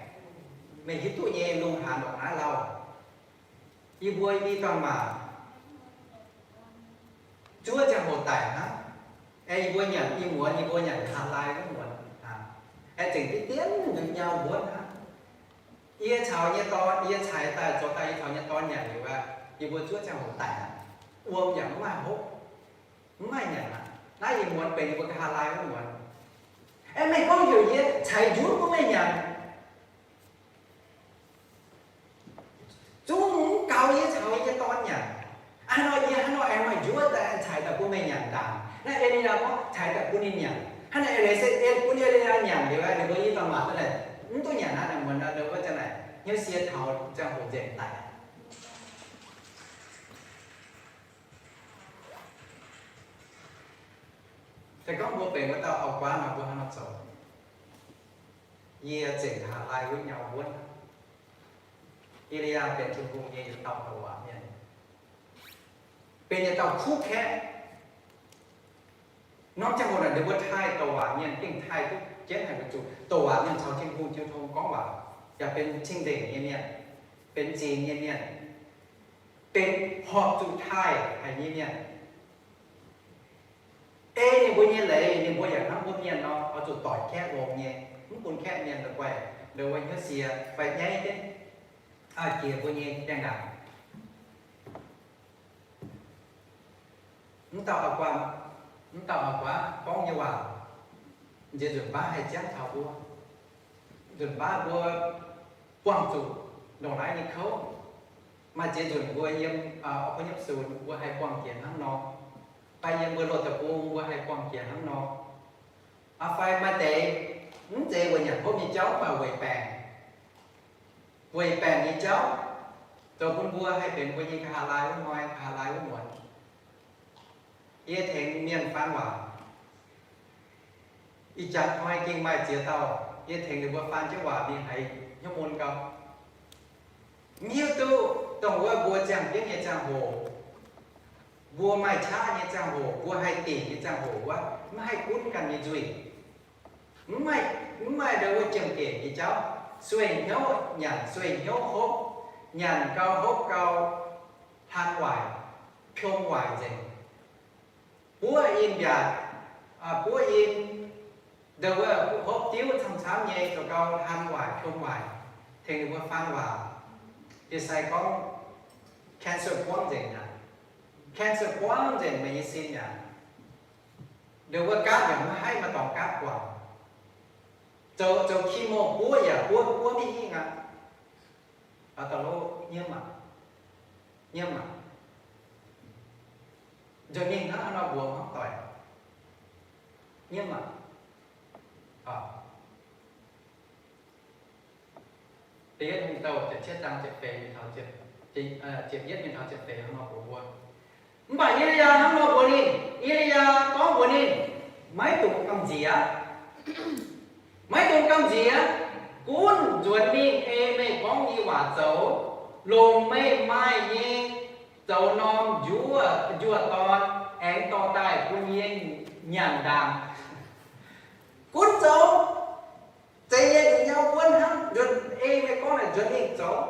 Meih hiuv duqv nyei, lungh haanz ndongc naaiv lauh, yie mbuo i dauh maac zuov ziangh hoc daic hnangv. Aengx yie mbuo nyanc i muonz, yie mbuo nyanc nqa'haav laai wuov muonz, aengx zengc diqv dien nduqc nyau mbuonv hnangv. Yie caux nyei dorn, yie caiz daaih zoux daaih yie caux nyei dorn nyanc liuz aqv, yie mbuo zuov ziangh hoc daic aqv. Wuom yaac mv maaih hopv, mv maaih nyanc aqv. Naaiv i muonz benx yie mbuo nqa'haav laai wuov muonz. Aengx meih gorngv heuc yie caiz njuov bun meih nyanc, zungv mv gaux yie caux yie nyei dorn nyanc. Hnangv nor yie hnangv nor aengx maaih njuov daaih caiz daaih bun meih nyanc ndaangc. Naaiv E^li^yaa gorngv caiz daaih bun ninh nyanc. Hnangv naaic E^li, bun E^li^yaa nyanc liuz, ninh mbuo i dauh maac daaih naaic mv duqv nyanc aqv, muonz nor wuov zanc naaic hnyouv sie taux ziangh hoc nzengc daic. Se gorngv mbuo benx wuov dauh auv-guaav nor, mbuo hnangv nor zoux. Yie zengc nqa'haav laai wuov nyau wuonv. E^li^yaa benx Tin-Hungh nyei yietc dauh douc waac mienh, benx yietc dauh kuv kaeqv. Norm ziangh hoc naaic ninh mbuo taaih douc waac mienh gengh taaih duqv jienv haic weic zuqc douc waac mienh caux Tin-Hungh jiu tong gorngv waac, yaac benx cing-nzengc nyei mienh, benx zingx nyei mienh, benx horpc zuqc taaih haic nyei mienh. Ei ninh mbuo nyei leiz, ninh mbuo yaac hnangv mbuo mienh nor, oix zuqc doic kaeqv longx nyei, mv bun kaeqv mienh la'guaih ndongc wuov hnyouv sie fai nyaiv jienv jiex mbuo nyei gaengh ndaangc. Mv dauh auv-guaav, mv dauh auv-guaav gorngv nyei waac, nziex nzunc baav haih jangv taux mbuo. Nzunc baav mbuo buangh zuqc ndongc naaiv nyei kouv. Maaih ziex nzunc mbuo yiem, aa, oix bun yiem sux mbuo haih buangh jiex hnangv nor. Fai yiem mbuo loz deic-bung mbuo haih buangh jiex hnangv nor. Aa, fai maaih deix mv zeiz weic nyanc hopv nyei jauv, mv baac weic baengc. Weic baengc nyei jauv zoux bun mbuo haih benx mbuo nyei nqa'haav laai wuov hnoi, nqa'haav laai wuov muonz. Yie tengx mienh faan waac. Ih jaax hnoi gengh maaih ziex dauh yie tengx ninh mbuo faan jienv waac mingh haiz hnyouv mun gau. Mv hiuv duqv dongh wuov mbuo ziangh jienv nyei ziangh hoc, mbuo maaih qaqv nyei ziangh hoc, mbuo haih dingc nyei ziangh hoc wuov, maiv haih gunv ganh nyei nzuih. Mv maaih, mv maaih ndau wuov jiem-gec nyei jauv. Sueih hnyouv nyanc, sueih hnyouv hopv, nyanc gau hopv gau, hlan waaic, piom waaic nzengc. Buov in mbiaatc, buov in, ndau wuov hopv diuv camv-camv nyei, zoux gau hlan waaic, piom waaic, tengx ninh mbuo faan waac. Dieh sai gorngv cancer buangv nzengc aqv. Cancer buangv nzengc meih nyei sin aqv. Ndau wuov gaatv yaac maiv haih maaih dorngx gaatv guangc. Zoux, zoux chemo buov yaac buov, buov maiv hingh aqv. Aa, da'lov nyiemv aqv. Nyiemv aqv. Nzunc mingh hnangv haaix nor mbuox hnangv doic. Nyiemv aqv. Da'yietv Hungh Douh ziepc cietv zaang ziepc feix mingh taux, ziepc yietv mingh taux ziepc feix hnangv nor mbuox mbuo. Mv baac E^li^yaa hnangv nor mbuox ninh, E^li^yaa gorngv mbuox ninh, maiv dungx gamh nziex. Maiv dungx gamh nziex. Gunv nzuonx mingh ei meih gorngv nyei waac zoux, longc meih maaih nyei zoux norm njuov, njuov dorn aengx dorh daaih bun yie nyanc ndaangc. Gunv zoux. Zeiz nyei, nduqc nyau wuonv hnangv, nzuonx ei meih gorngv naaic nzuonx mingh zoux,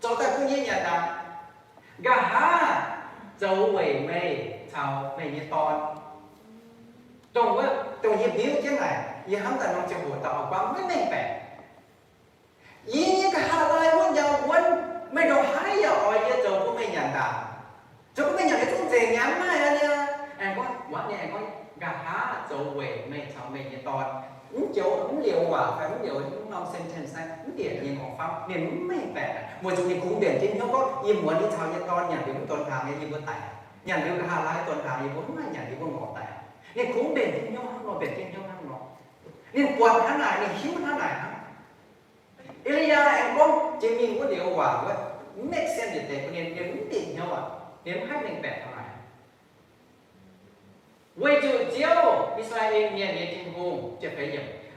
zoux daaih bun yie nyanc ndaangc. Nqa'haav zoux weic meih caux meih nyei dorn. Dongh wuov, dongh yie mbiuv jienv naaic, yie hnamv daaih norm ziangh hoc dauh auv-guaav maiv mengh baeqc. Yie nyei nqa'haav lai wuov nyau wuonv, meih ndongc haaix yaac oix yie zoux bun meih nyanc ndaangc. Zoux bun meih nyanc, meih zungv nzengc nyei, mv maaih aqv niaa. Aengx gorngv, wuov ninh aengx gorngv, nqa'haav zoux weic meih caux meih nyei dorn. Mv joux, mv liouc waac fai mv liouc norm sentence naaiv, mv bieqc nyei ngorc famv, ninh mv mengh baeqc. Weic zuqc ninh kungx mbenc jienv hnyouv gorngv, yie muonz yie caux yie dorn nyanc liuz mv donx hnaangx nyei, yie mbuo daic. Nyanc liuz nqa'haav lai donx hnaangx, yie mbuo mv maaih nyanc, yie mbuo ngorc daic. Ninh kungx mbenc jienv hnyouv hnangv nor, mbenc jienv hnyouv hnangv nor. Ninh buatc hnangv naaic, ninh hiuv hnangv naaic hnangv. E^li^yaa aengx gorngv jiex mingh wuov liouc waac wuov, mv make sense yietc deix bun ninh, ninh mv bieqc hnyouv aqv, ninh mv haih mengh baeqc hnangv naaic. Weic zuqc Ziouv, I^saa^laa^en Mienh nyei Tin-Hungh,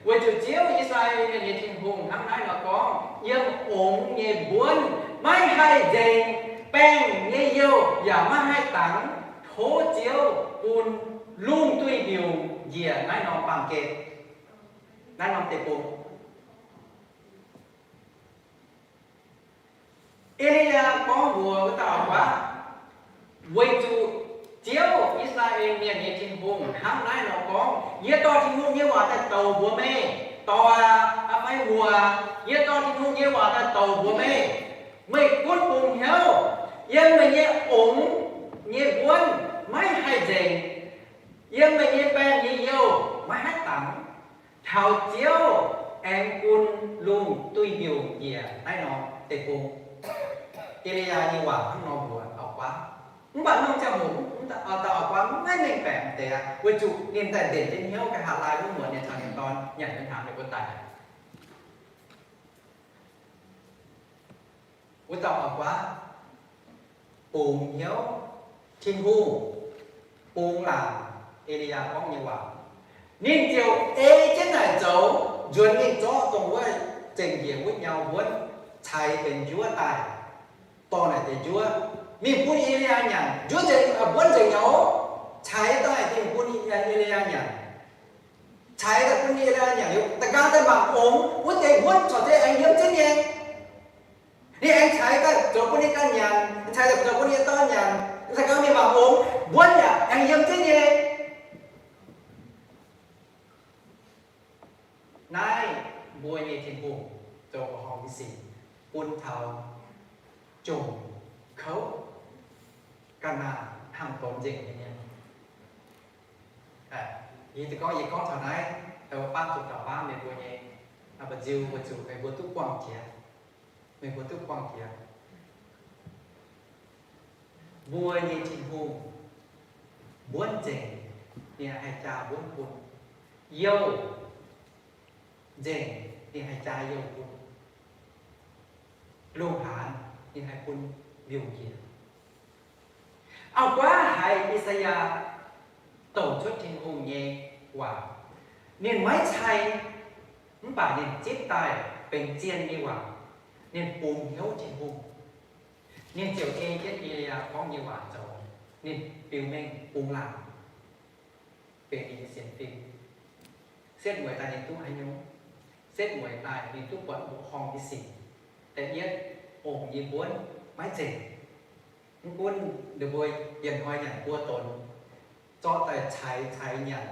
weic zuqc Ziouv, I^saa^laa^en Mienh nyei Tin-Hungh hnangv naaiv nor gorngv, yiem ongx nyei mbuonv maiv haih nzengc, baengh nyei youh yaac maiv haih dangx. Tov Ziouv bun lungh duih mbiungc njiec naaiv norm baamh gen, naaiv norm deic-bung. E^li^yaa gorngv mbuox wuov dauh auv-guaav, weic zuqc Ziouv, I^saa^laa^en Mienh nyei Tin-Hungh, hnangv naaiv nor gorngv, yie dorh Tin-Hungh nyei waac daaih douc mbuox meih, dorh aac, aa, fai muoc aac, yie dorh Tin-Hungh nyei waac daaih douc mbuox meih, meih gunv bungx hnyouv, yiem meih nyei ongx nyei mbuonv maiv haih nzengc, yiem meih nyei baengh nyei youh maiv haih dangx, taux Ziouv aengx bun lungh duih mbiungc njiec naaiv norm deic-bung. E^li^yaa nyei waac hnangv nor mbuox auv-guaav. Mv baac norm ziangh hoc, dauh auv-guaav maiv mengh baeqc deix aqv, weic zuqc ninh daaih mbenc jienv hnyouv nqa'haav laai wuov muonz ninh caux ninh dorn nyanc nyei hnaangx ninh mbuo daic. Wuov dauh auv-guaav bungx hnyouv Tin-Hungh bungx laangc E^li^yaa gorngv nyei waac. Ninh ziouc ei jienv naaic zoux, nzuonx mingh zorqv dongh wuov zengc njiec wuov nyau mbuonv caix benx njuov daaih, dorh naaic deix njuov mingh bun E^li^yaa nyanc. Njuov nzengc, mbuonv nzengc nyei oc. Caix daaih mingh bun E^li^yaa nyanc. Caix daaih bun E^li^yaa nyanc liuz, da'nqaang daaih mangc ongx, wuov deix mbuonv corc deix aengx yiem jienv nyei. Ninh aengx caix daaih zoux bun ninh ganh nyanc, caix daaih zoux bun ninh dorn nyanc. Da'nqaang mingh mangc ongx, mbuonv yaac aengx yiem jienv nyei. Naaiv mbuo nyei Tin-Hungh zoux horngc nyei sic bun taux jomc kouv ga'naaiv hnangv donx nzengc nyei mienh. Yie gorngv, yie gorngv taux naaiv, da'faanh zuqc da'faanh meih mbuo nyei, mbu'nziu weic zuqc meih mbuo duqv buangh jiex, meih mbuo duqv buangh jiex. Mbuo nyei Tin-Hungh, mbuonv nzengc ninh haih jaa mbuonv bun, youh nzengc ninh haih jaa youh bun, lungh haanz ninh haih bun mbiungc njiec. Auv-guaav haiz I^saa^yaa douc cuotv Tin-Hungh nyei waac, ninh maiv cai, mv baac ninh zipv daaih benx zien nyei waac. Ninh bungx hnyouv Tin-Hungh, Ninh ziouc ei jienv E^li^yaa gorngv nyei waac zoux. Ninh biux mengh bungx laangc benx ninh nyei sienx fim. Setv mueiz daaih ninh duqv haaix nyungc? Setv mueiz daaih ninh duqv buatc mbuoqc horngh nyei sic. Da'yietv, ongc nyei mbuonv maiv nzengc. Mv gunv ninh mbuo yiem hnoi nyanc buo donx, zorqv daaih caix caix nyanc,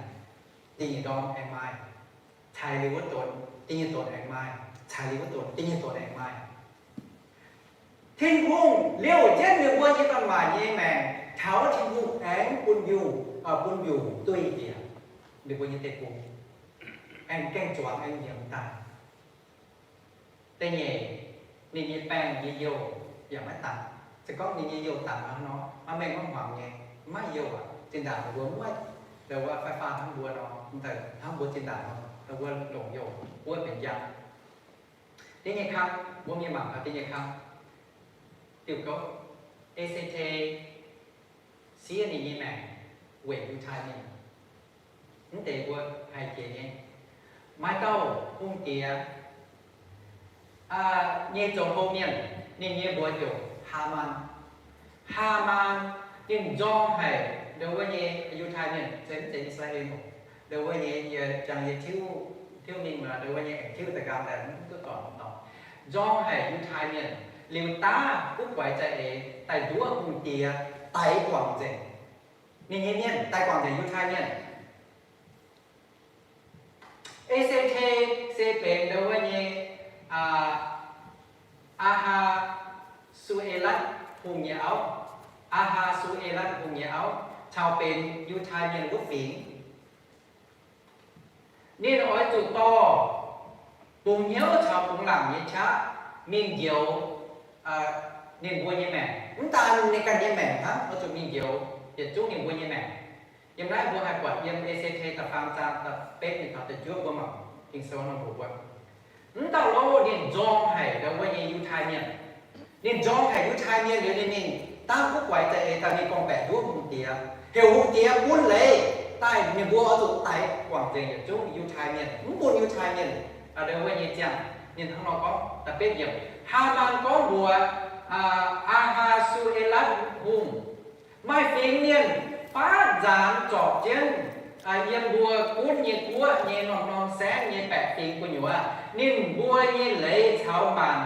dingh nyei ndorm aengx maaih, caix liuz wuov donx, dingh nyei donx aengx maaih, caix liuz wuov donx, dingh nyei donx aengx maaih. Tin-Hungh liouh jienv ninh mbuo nyei domh maac nyei maengc taux Tin-Hungh aengx bun mbiungc, bun mbiungc duih njiec ninh mbuo nyei deic-bung, aengx gaengh zuangx aengx nyiemz daaih. Da'nyeic, ninh nyei baengh nyei youh yaac maiv dangx. Se gorngv ninh nyei youh dangx hnangv nor, maiv mengh maiv hmuangx nyei, maiv youh aqv. Zinh ndaangc ninh mbuo maiv, ndau wuov fai faan hnangv mbuo nor, hnangv mbuo zinh ndaangc nor, ndau wuov longc youh wuov benx njang. Da'nyeic kang, mbuo mingh mangc gaax da'nyeic kang. Diuh gouv, E^se^te siev ninh nyei maengc weic Yiutai Mienh. Mv deix mbuo haih jiex nyei. Maaih dauh hungh diex nyei zoux hlo mienh, ninh nyei mbuox heuc Haamaan. Haamaan ninh nzorng haic ndau wuov nyei Yiutai Mienh, se mv zeiz I^saa^laa^en oc, ndau wuov nyei yie jangx yie tiuv, tiuv mingh ndau wuov nyei aengx tiuv daaih nqaang daaih mv duqv dorngc dorngc. Nzorng haic Yiutai Mienh liuz daav guv guaix za'eix daaih nduov hungh diex daix guangc nzengc. Ninh nyei mienh daix guangc nzengc Yiutai Mienh. E^se^te se benx ndau wuov nyei Aa^haa^su^e^latv Hungh nyei auv. Aa^haa^su^e^latv Hungh nyei auv caux benx Yiutai Mienh wuov fingx. Ninh oix zuqc dorh bungx hnyouv caux bungx laangc nyei qaqv mingh njoux ninh mbuo nyei maengc. Mv daan ninh ganh nyei maengc hnangv, oix zuqc mingh njoux yietc zungv ninh mbuo nyei maengc. Yiem naaiv mbuo haih buatc yiem E^se^te da'faam zaang da'betv mingh taux da'juov mbuo mangc Ging-Sou nor mbuox mbuo, mv dauh lov ninh nzorng haic ndau wuov nyei Yiutai Mienh. Ninh nzorng haic Yiutai Mienh liuz ninh mingh daav guv guaix za'eix daaih mingh gorngv-baeqc nduov hungh diex, heuc hungh diex bun leiz daaih ninh mbuo oix zuqc daix guangc nzengc yietc zungv Yiutai Mienh, mv bun Yiutai Mienh ndau wuov nyei ziangh. Ninh hnangv nor gorngv, da'betv yiemc, Haamaan gorngv mbuox Aa^haa^su^e^latv Hungh, maaih fingx mienh faatv nzaanx zorpc jienv yiem mbuo gunv nyei guoqv nyei norm-norm saengv nyei baeqc fingx gu'nyuoz. Ninh mbuo nyei leiz caux maanc,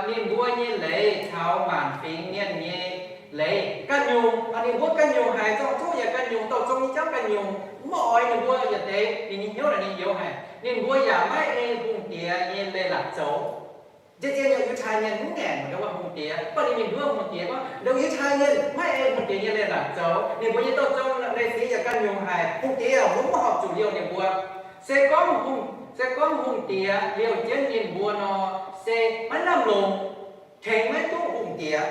ninh mbuo nyei leiz caux maanc fingx mienh nyei leiz ganh nyungc. Ninh mbuo ganh nyungc haic, zorng-zuqv yaac ganh nyungc, douh zong nyei jauv ganh nyungc. Mv oix ninh mbuo yietc deix, ninh nyei hnyouv naaic ninh youx haic. Ninh mbuo yaac maiv ei hungh diex nyei leiz-latc zoux. Nziex ziex nyungc Yiutai Mienh mv ngaengc ndau wuov hungh diex, mv baac ninh mingh nduov hungh diex gorngv, ndongc Yiutai Mienh maiv ei hungh diex nyei leiz-latc zoux. Ninh mbuo nyei douh zong leiz-fingx yaac ganh nyungc haic, hungh diex yaac mv horpc zuqc liouh ninh mbuo. Se gorngv hungh, se gorngv hungh diex liouh jienv ninh mbuo nor, se maiv lamh longc, tengx maiv duqv hungh diex.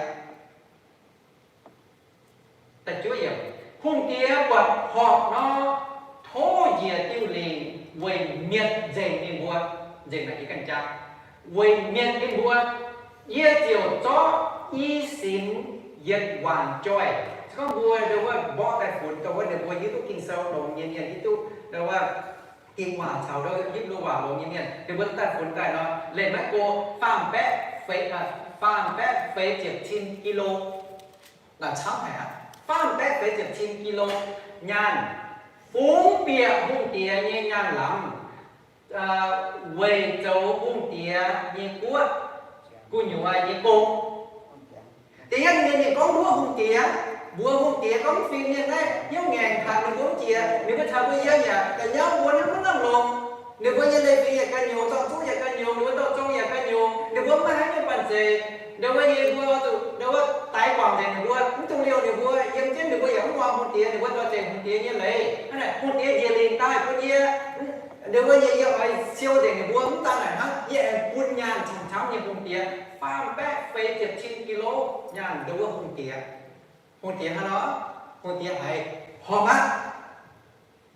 Hungh diex buatc horpc nor, tov njiec diuh lingc weic mietc nzengc ninh mbuo, nzengc naaic jiex ganh jaa, weic mietc ninh mbuo. Yie ziouc zorqv i sinx yietc waanc joih. Se gorngv mbuo ndau wuov mborqv daaih funx, ndau wuov ninh mbuo hiuv duqv Ging-Sou longx nyei mienh, hiuv duqv ndau wuov Ging Waac caux ndau Hipv^lu Waac longx nyei mienh, ninh mbuo daaih funx daaih nor, leih maiv go faam baeqv feix, faam baeqv feix ziepc cin kilo. Naaic camv haic aqv. Faam baeqv feix ziepc cin kilo nyaanh, fungx bieqc hungh diex nyei nyaanh lamz, weic zoux hungh diex nyei guoqv gu'nyuoz nyei gong. Da'yietv ninh mingh gorngv nduov hungh diex, mbuox hungh diex gorngv mv fingx mienh naaiv hnyouv ngaengc taux ninh mbuo mv jiex, ninh mbuo caux mbuo yiem yaac da'nyauv mbuo hnangv mv lamh longc. Ninh mbuo nyei leiz-fingx yaac ganh nyungc, zorng-zuqv yaac ganh nyungc, ninh mbuo douh zong yaac ganh nyungc, ninh mbuo mv maaih haaix nyungc banh zeic. Ndau wuov nyei mbuo zuqc ndau wuov daix guangc nzengc ninh mbuo, mv dungx liouh ninh mbuo. Yiem jienv ninh mbuo yaac mv muangx hungh diex, ninh mbuo dorh zengc hungh diex nyei leiz. Hnangv naaic hungh diex njiec lingc daaih bun yie, ndau wuov nyei yie oix siou nzengc ninh mbuo. Mv daan naaic hnangv, yie aengx bun nyaanh camv-camv nyei hungh diex, faam baeqv feix ziepc cin kilo nyaanh ndau wuov hungh diex. Hungh diex hnangv nor, hungh diex haiz horpc aqv.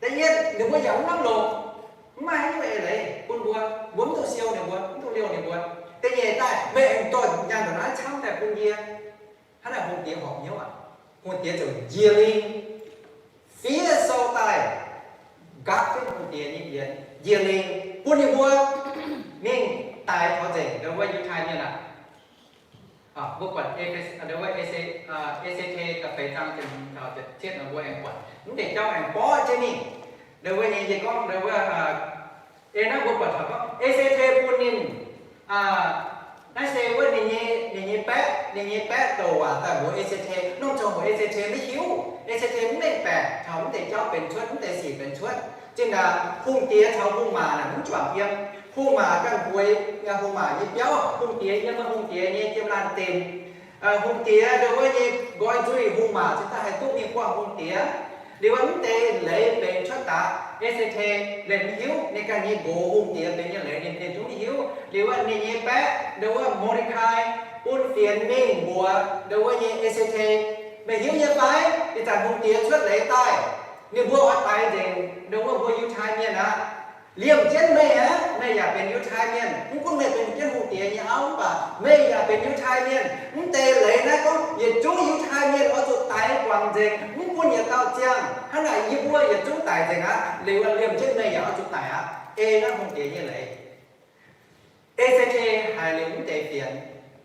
Da'yietv ninh mbuo yaac mv lamh longc, mv maaih haaix nyungc eix leiz bun mbuo, mbuo mv dungx siou ninh mbuo, mv dungx liouh ninh mbuo. Da'nyeic daaih meih aengx dorh nyaanh ndongc naaiv camv daaih bun yie. Hnangv naaic hungh diex horpc hnyouv aqv. Hungh diex ziouc njiec lingc fiev sou daaih nqaapv jienv hungh diex nyei yienx, njiec lingc bun ninh mbuo mingh daix taux nzengc ndau wuov Yiutai Mienh aqv. Mbuo buatc Ephes, aa, ndo wuov Ece, aa, Ecete da'feix zaang ziepc hmz taux ziepc cietv nor mbuo aengx buatc mv deix jauv aengx borqv jienv mingh. Ndo wuov nyei yie gorngv ndo wuov, aa, ei naaiv mbuo buatc taux gorngv Ecete bun ninh, aa, naaiv se wuov ninh nyei, ninh nyei baeqv, ninh nyei baeqv douc waac daaih mbuox Ecete. Norm ziangh hoc Ecete maiv hiuv, Ecete mv mengh baeqc taux mv deix jauv benx cuotv, mv deix sic benx cuotv. Zinh ndaangc hungh diex caux hungh maac naaic mv juangc yiem. Hungh maac ganh bueix, aa, hungh maac nyei biauv, hungh diex yiem hungh diex nyei jiem laanh dinc. Hungh diex ndo wuov nyei nqoi nzuih hungh maac cingx daaih haih duqv mingh buangh hungh diex. Liuz wuov mv deix leiz benx cuotv daaih, Ecete liemh mv hiuv, ninh ganh nyei nqox hungh diex benx nyei leiz ninh, ninh zungv mv hiuv. Liuz wuov ninh nyei baeqv ndo wuov Mor^de^kai bun fienx mingh mbuox ndo wuov nyei Ecete, meih hiuv nyei fai? Ih zanc hungh diex cuotv leiz daaih, ninh mbuo oix daix nzengc ndo wuov mbuo Yiutai Mienh aqv. Liemh jienv meih aqv, meih yaac benx Yiutai Mienh. Mv gunv meih benx jienv hungh diex nyei auv mv baac meih yaac benx Yiutai Mienh. Mv deix leiz naaiv gorngv yietc zungv Yiutai Mienh oix zuqc daix guangc nzengc, mv gunv yietc dauh ziangh. Hnangv naaic yie mbuo yietc zungv daic nzengc aqv. Liuz liemh jienv meih yaac oix zuqc daic aqv, ei naaiv hungh diex nyei leiz. Ecete haiz liuz mv deix fienx,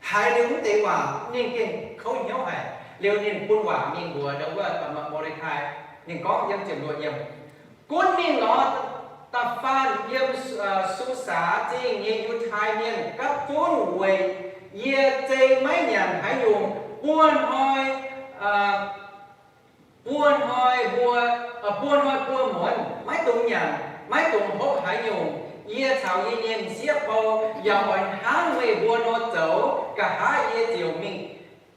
haiz liuz mv deix waac, ninh gengh kouv hnyouv haic. Liuz ninh bun waac mingh mbuox ndo wuov Mor^de^kai. Ninh gorngv yiem ziepc luoqc yiemc, gunv mingh lorz da'faanh yiem Susaa Zingh nyei Yiutai Mienh gapv zunv weic yie zei maiv nyanc haaix nyungc buo hnoi, buo hnoi mbuo, buo hnoi buo muonz maiv dungx nyanc, maiv dungx hopv haaix nyungc. Yie caux yie nyei m'sieqv bou yaac oix hnangv meih mbuo nor zoux. Nqa'haav yie ziouc mingh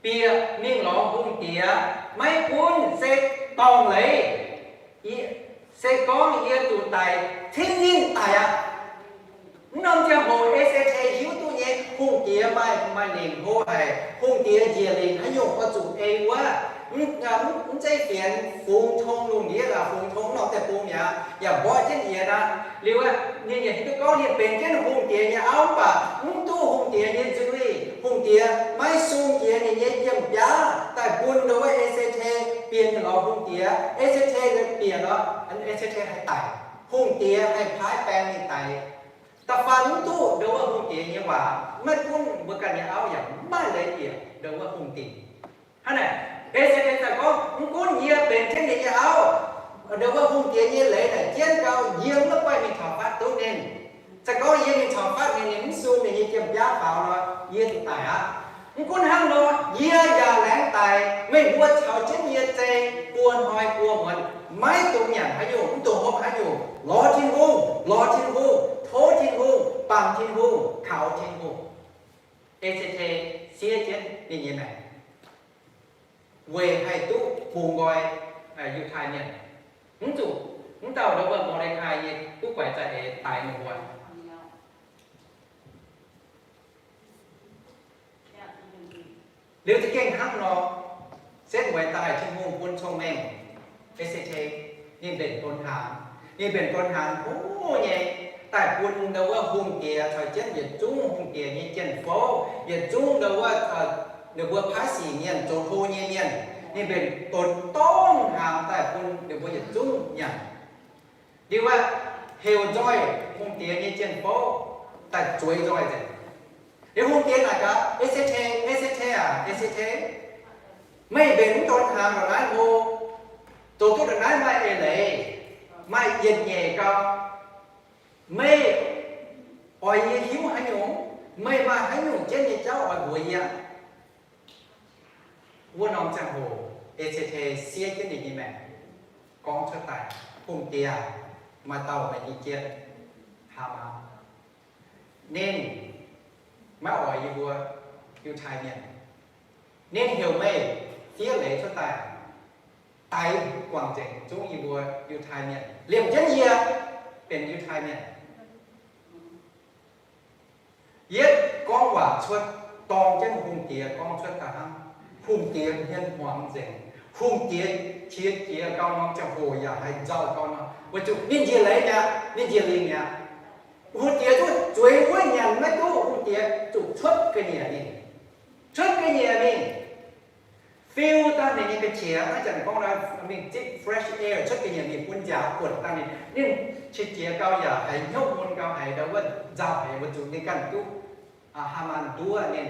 bieqc mingh lorz hungh diex, maiv gunv se dorngc leiz, se gorngv yie zuqc daic, cingx ninh daic aqv. Mv norm ziangh hoc Ecete hiuv duqv nyei, hungh diex maaih, maaih lingc hlo haic. Hungh diex njiec lingc haaix nyungc oix zuqc ei wuov. Mv zeiz fienx, fungx tong lungh ndiev, fungx tong norm deic-bung mi'aqv, yaac mborqv jienv jiex aqv. Liuz ninh yaac hiuv duqv gorngv ninh benx jienv hungh diex nyei auv mv baac mv duqv hungh diex nyei nzuih. Hungh diex maiv sung jiex ninh nyei jiem-biaav daaih bun ndo wuov Ecete bieqc mingh lorz hungh diex. Ecete bieqc nor, Ecete haih daic. Hungh diex haih paaiv baeng mingh daic. Da'faanh mv duqv ndo wuov hungh diex nyei waac, maiv gunv mbuo ganh nyei auv yaac maiv leiz bieqc ndo wuov hungh diex. Hnangv naaic, Ecete daaih gorngv, mv gunv yie benx jienv ninh nyei auv, ndo wuov hungh diex nyei leiz naaic jienv gau, yie maiv guaih mingh taux fatv duqv ninh. Se gorngv yie mingh taux fatv ninh, ninh mv sung ninh nyei jiem-biaav faaux nor, yie zuqc daic aqv. Mv gunv hnangv nor, yie yaac laengz daic. Meih mbuo caux jienv yie zei buo hnoi buo muonz, maiv dungx nyanc haaix nyungc, mv dungx hopv haaix nyungc. Lorz Tin-Hungh, lorz Tin-Hungh, tov Tin-Hungh, baamz Tin-Hungh, kaux Tin-Hungh. Ecete siev jienv ninh nyei maengc weic haih duqv bungx nqoi Yiutai Mienh. Mv zuqc, mv dauh ndo wuov Mor^de^kai nyei guv guaix za'eix daix ninh mbuo. Liuz za'gengh hnangv nor, setv mueiz daaih Tin-Hungh bun cong-mengh, Ecete, ninh mbenc donx hnaangx. Ninh mbenc donx hnaangx kungx nyei, daaih bun ndo wuov hungh diex caux jienv yietc zungv hungh diex nyei jien-fouv, yietc zungv ndo wuov, ninh mbuo paaiv sic mienh, zoux hlo nyei mienh. Ninh mbenc donx dorngv hnaangx daaih bun ninh mbuo yietc zungv nyanc. Liuz wuov, heuc nzoih hungh diex nyei jien-fouv daaih zueiz nzoih nzengc. Liuz hungh diex naaic gaax, Ecete, Ecete aac, Ecete, meih mbenc mv donx hnaangx ndongc naaiv hlo, zoux duqv ndongc naaiv maaih eix leiz, maaih yietc nyeic gau. Meih oix yie hiuv haaix nyungc? Meih maaih haaix nyungc jienv nyei jauv oix mbuox yie? Wuov norm ziangh hoc, Ecete siev jienv ninh nyei maengc, gorngv cuotv daaih, hungh diex, maaih dauh meih nyei jien, Haamaan, ninh maiv oix yie mbuo Yiutai Mienh. Ninh heuc meih fiev leiz cuotv daaih, daix guangc nzengc zungv yie mbuo Yiutai Mienh, liemh jienv yie benx Yiutai Mienh. Yietv gorngv waac cuotv, dorng jienv hungh diex gorngv cuotv daaih hnangv. Hungh diex hmien hmuangx nzengc. Hungh diex qiex jiez gau norm ziangh hoc yaac haiz nzauh gau nor, weic zuqc ninh njiec leiz mi'aqv, ninh njiec lingc mi'aqv. Hungh diex duqv zueiz wuov nyanc maiv duqv, hungh diex zuqc cuotv ga'nyiec mingh. Cuotv ga'nyiec mingh, fiu daaih ninh nyei ga'qiex. Maiv zanc gorngv nor, mingh zipv fresh air, cuotv ga'nyiec mingh bun nziaaux buonc daaih ninh, ninh qiex jiez gau yaac haiz hnyouv mun gau, haiz ndo wuov nzauh haic, weic zuqc ninh ganh duqv Haamaan nduov ninh.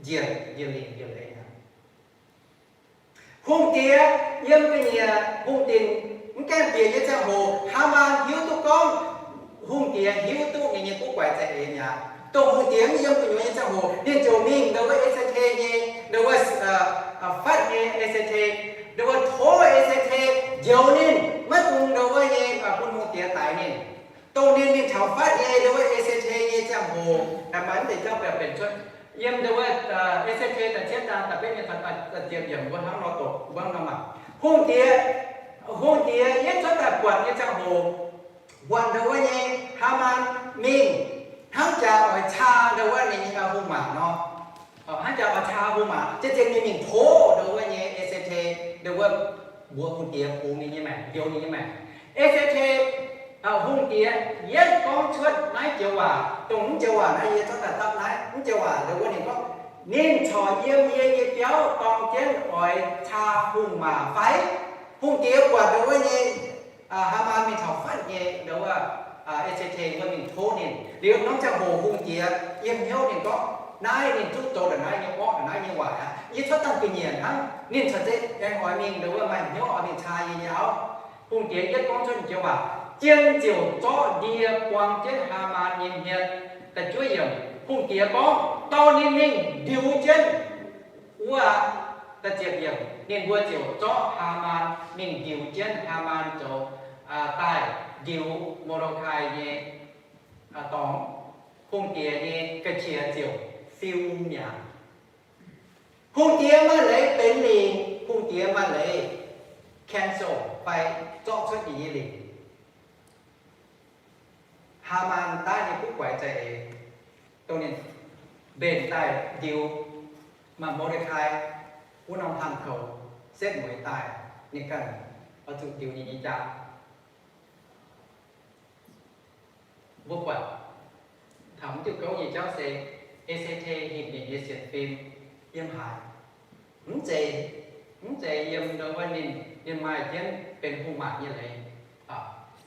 njiec, njiec lingc njiec leiz aqv. Hungh diex yiem ga'nyiec hungh dinc mv gaengh bieqc nyei ziangh hoc, Haamaan hiuv duqv gorngv hungh diex hiuv duqv ninh nyei guv guaix za'eix mi'aqv. Dongh hungh diex mv yiem gu'nyuoz nyei ziangh hoc, ninh ziouc mingh ndau wuov E^se^te nyei, ndau wuov fatv nyei E^se^te, ndau wuov tov E^se^te njoux ninh, maiv dungx ndau wuov nyei bun hungh diex daix ninh. Dongh ninh mingh taux fatv nyei ndau wuov E^se^te nyei ziangh hoc, maaih mv deix jauv benx cuotv yiem ndau wuov E^se^te da'cietv zaang da'betv nyei da'ziepc yiemc mbuo hnangv nor doqc, mbuo hnangv nor mangc. Hungh diex, hungh diex yietv cuotv daaih buatc nyei ziangh hoc, buatc ndau wuov nyei Haamaan mingh hnangv jaax oix caa ndau wuov ninh nyei hungh maac nor. Hnangv jaax oix caa hungh maac, zien-zien ninh mingh tov ndau wuov nyei E^se^te, ndau wuov mbuox hungh diex bungx ninh nyei maengc, njoux ninh nyei maengc. E^se^te, hungh diex yietv gorngv cuotv naaiv joux waac, dongh mv joux waac naaiv yie zorqv daaih dapv naaiv, mv joux waac ndau wuov ninh gorngv, ninh corc yiem yie nyei biauv dorng jienv oix caa hungh maac fai? Hungh diex buatc ndau wuov nyei Haamaan mingh taux fatv nyei ndau wuov E^se^te wuov mingh tov ninh. Liuz norm ziangh hoc hungh diex yiem hnyouv ninh gorngv, naaiv ninh zuqv zoux ndongc naaiv nyei orqv, ndongc naaiv nyei waaic aqv. Yie cuotv dangh ga'nyiec hnangv, ninh corc zeiz aengx oix mingh ndau wuov maaih hnyouv oix mingh caa yie nyei auv. Hungh diex yietv gorngv cuotv joux waac, jienv ziouc zorqv ndie buang jienv Haamaan nyei hmien. Da'juov yiemc, hungh diex gorngv dorh ninh mingh ndiux jienv wuov. Da'ziepc yiemc, ninh mbuo ziouc zorqv Haamaan mingh ndiux jienv. Haamaan zoux daaih ndiux Mor^nde^kai nyei dorngx. Hungh diex nyei ga'qiex ziouc fiu mi'aqv. Hungh diex maaih leiz benx lingc, hungh diex maaih leiz cancel fai zorqv cuotv ninh nyei lingc. Haamaan daaih nyei guv guaix za'eix, dongh ninh mbenc daaih ndiux maaih Mor^nde^kai wuov norm hlang koux setv mueiz daaih, ninh ganh oix zuqc ndiux ninh nyei jaa. Mbuo buatc taux mv diuh gouv nyei jauv se, E^se^te hinc ninh nyei sienx fim yiem haaix? Mv zeiz, mv zeiz yiem ndau wuov ninh, ninh maaih jienv benx hungh maac nyei leiz.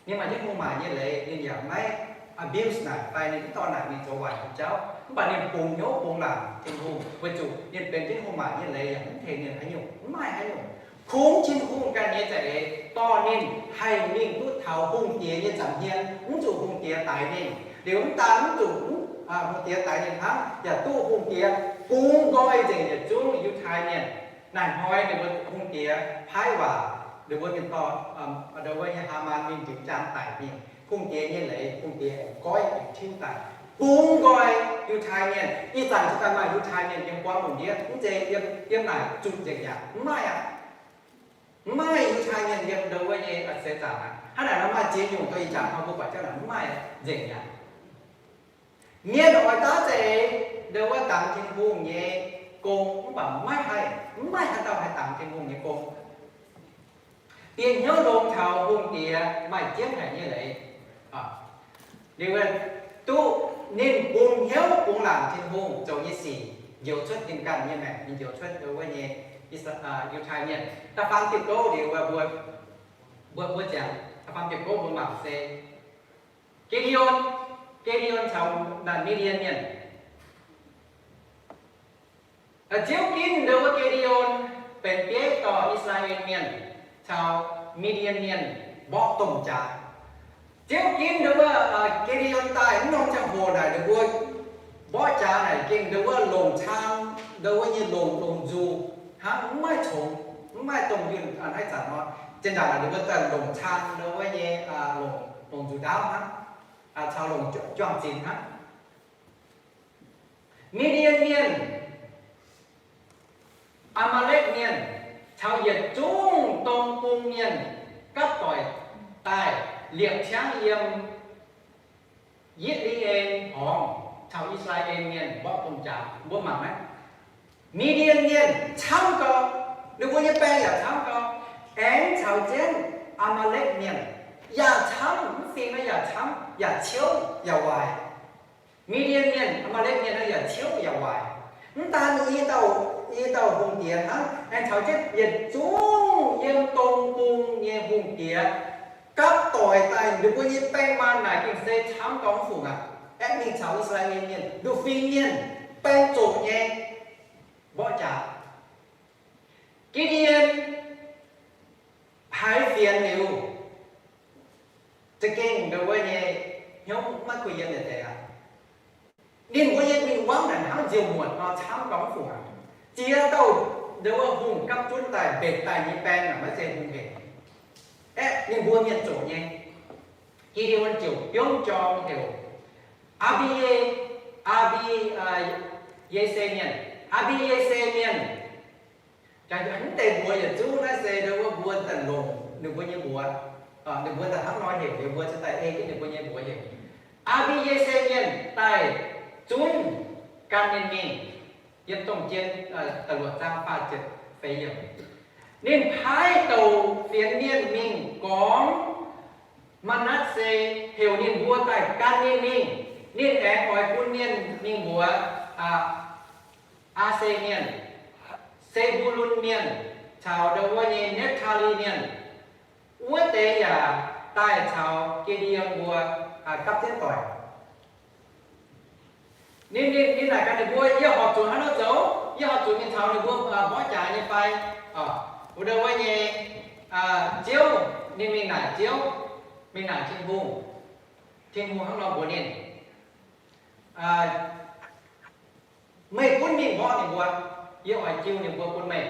Ninh maaih jienv hungh maac nyei leiz, ninh yaac maiv abuse naaic fai ninh mv dorh naaic mingh zoux waaic nyei jauv. Mv baac ninh bungx hnyouv bungx laangc Tin-Hungh weic zuqc ninh benx jienv hungh maac nyei leiz yaac mv tengx ninh haaix nyungc, mv maaih haaix nyungc. Kungx Tin-Hungh ganh nyei za'eix dorh ninh haih mingh duqv taux hungh diex nyei nza'hmien, mv zuqc hungh diex daix ninh. Liuz mv daan mv zuqc hungh diex daix ninh hnangv, yaac duqv hungh diex bungx nqoi nzengc yietc zungv Yiutai Mienh. Naaic hnoi ninh mbuo hungh diex paaiv waac, ninh mbuo mingh dorh, aa, ndau wuov nyei Haamaan mingh ndiux jaa daic mingh. Hungh diex nyei leiz, hungh diex aengx goiv aengx tiuv daaih, bungx nqoi Yiutai Mienh. Ih zanc cingx daaih maaih Yiutai Mienh yiem buangv lungh ndiev, mv zeiz yiem, yiem naaic zutc nzengc yaac mv maaih aqv. Mv maaih Yiutai Mienh yiem ndau wuov nyei seix zaangc aqv. Hnangv naaic nor maaih ziex nyungc dorh ih jaax hnoi mbuo buatc jienv naaic mv maaih nzengc yaac. Mienh oix daav za'eix ndau wuov dangx Tin-Hungh nyei gong, mv baac maiv haih, mv maaih haaix dauh haih dangx Tin-Hungh nyei gong. Bieqc hnyouv longx taux hungh diex maaih jienv haic nyei leiz. Liuz duqv ninh bungx hnyouv bungx laangc Tin-Hungh zoux nyei sic njoux cuotv ninh ganh nyei maengc, ninh njoux cuotv ndau wuov nyei Yiutai Mienh. Da'faam diuh gouv liuz mbuo, mbuo, mbuo ziangx da'faam diuh gouv mbuo mangc se Gideon, Gideon caux naaic Midian Mienh. Ziouv ginv ndau wuov Gideon benx bieiv dorh I^saa^laa^en Mienh caux Midian Mienh mborqv domh jaax. Ziouv ginv ndau wuov Gideon daaih mv norm ziangh hoc naaic ninh mbuo mborqv jaax naaic gengh ndau wuov longc cang, ndau wuov nyei longc, longc nzuqc hnangv, mv maaih congx, mv maaih domh yunh a'hneiv zanc nor. Zinh ndaangc naaic ninh mbuo daaih longc cang ndau wuov nyei, longc, longc nzuqc ndaauv hnangv, caux longc juang-zinx hnangv. Midian Mienh, Aa^maa^lekv Mienh caux yietc zungv dong bung mienh gapv doic daaih liepc ciangv yiem Yitv^le^en Horngz caux I^saa^laa^en Mienh mborqv domh jaax. Mbuo mangc naaiv, Midian Mienh camv gau, ninh mbuo nyei baeng yaac camv gau, aengx caux jienv Aa^maa^lekv Mienh yaac camv, mv fim naaiv yaac camv, yaac ciouv yaac waaic. Midian Mienh, Aa^maa^lekv Mienh naaiv yaac ciouv yaac waaic. Mv daan i dauh, i dauh hungh diex hnangv, aengx caux jienv yietc zungv yiem dong bung nyei hungh diex gapv doic daaih, ninh mbuo nyei baeng maanh naaic gengh se camv gau mv fungc aqv. Aengx mingh caux I^saa^laa^en Mienh, nduqc fingx mienh, baeng zoqc nyei, mborqv jaax. Gideon haiz fienx liuz, za'gengh ndongc wuov nyei hnyouv maiv kuh yiem nyei deix aqv. Ninh mbuo nyei mingh wangv naaic hnangv nziouv muotc nor camv gauh mv fungc aqv. Ziex dauh ndongc wuov hungh gapv zunv daaih mbenc daaih nyei baeng naaic maiv zeiz hungh hec. Aeqv, ninh mbuo mienh zoqc nyei. Gideon ziouc biomv jorm heuc Aa^mbi^ye, Aa^mbi, Ye^se Mienh, Aa^mbi^ye^se Mienh. Jangx mv deix mbuox yietc zungv naaiv se ndongc wuov mbuo daaih longc ninh mbuo nyei mbuox. Ninh mbuo daaih hnangv nor heuc, liuz mbuo cingx daaih ei jienv ninh mbuo nyei mbuox heuc. Aa^mbi^ye^se Mienh daaih zunv gan ninh mingh. Yiem Domh Jien da'luoqc zaang faah ziepc feix yiemc, ninh paaiv douc fienx mienh mingh gorngv Maa^natv^se heuc ninh mbuo daaih gan ninh mingh. Ninh aengx oix bun mienh mingh mbuox Aa^se Mienh, Se^mbu^lun Mienh, caux ndongc wuov nyei Nepv^taa^li Mienh. Wuov deix yaac daaih caux Gi^nde^on mbuo gapv jienv doic. Ninh, ninh, ninh naaic gaax ninh mbuo, yie horpc zuqc hnangv nor zoux? Yie horpc zuqc mingh taux ninh mbuo mborqv jaax nyei fai? Wuov ndongc wuov nyei Ziouv, ninh mingh naaic Ziouv, mingh naaic Tin-Hungh. Tin-Hungh hnangv nor mbuox ninh, meih gunv mingh mborqv ninh mbuo, yie oix jiu ninh mbuo bun meih.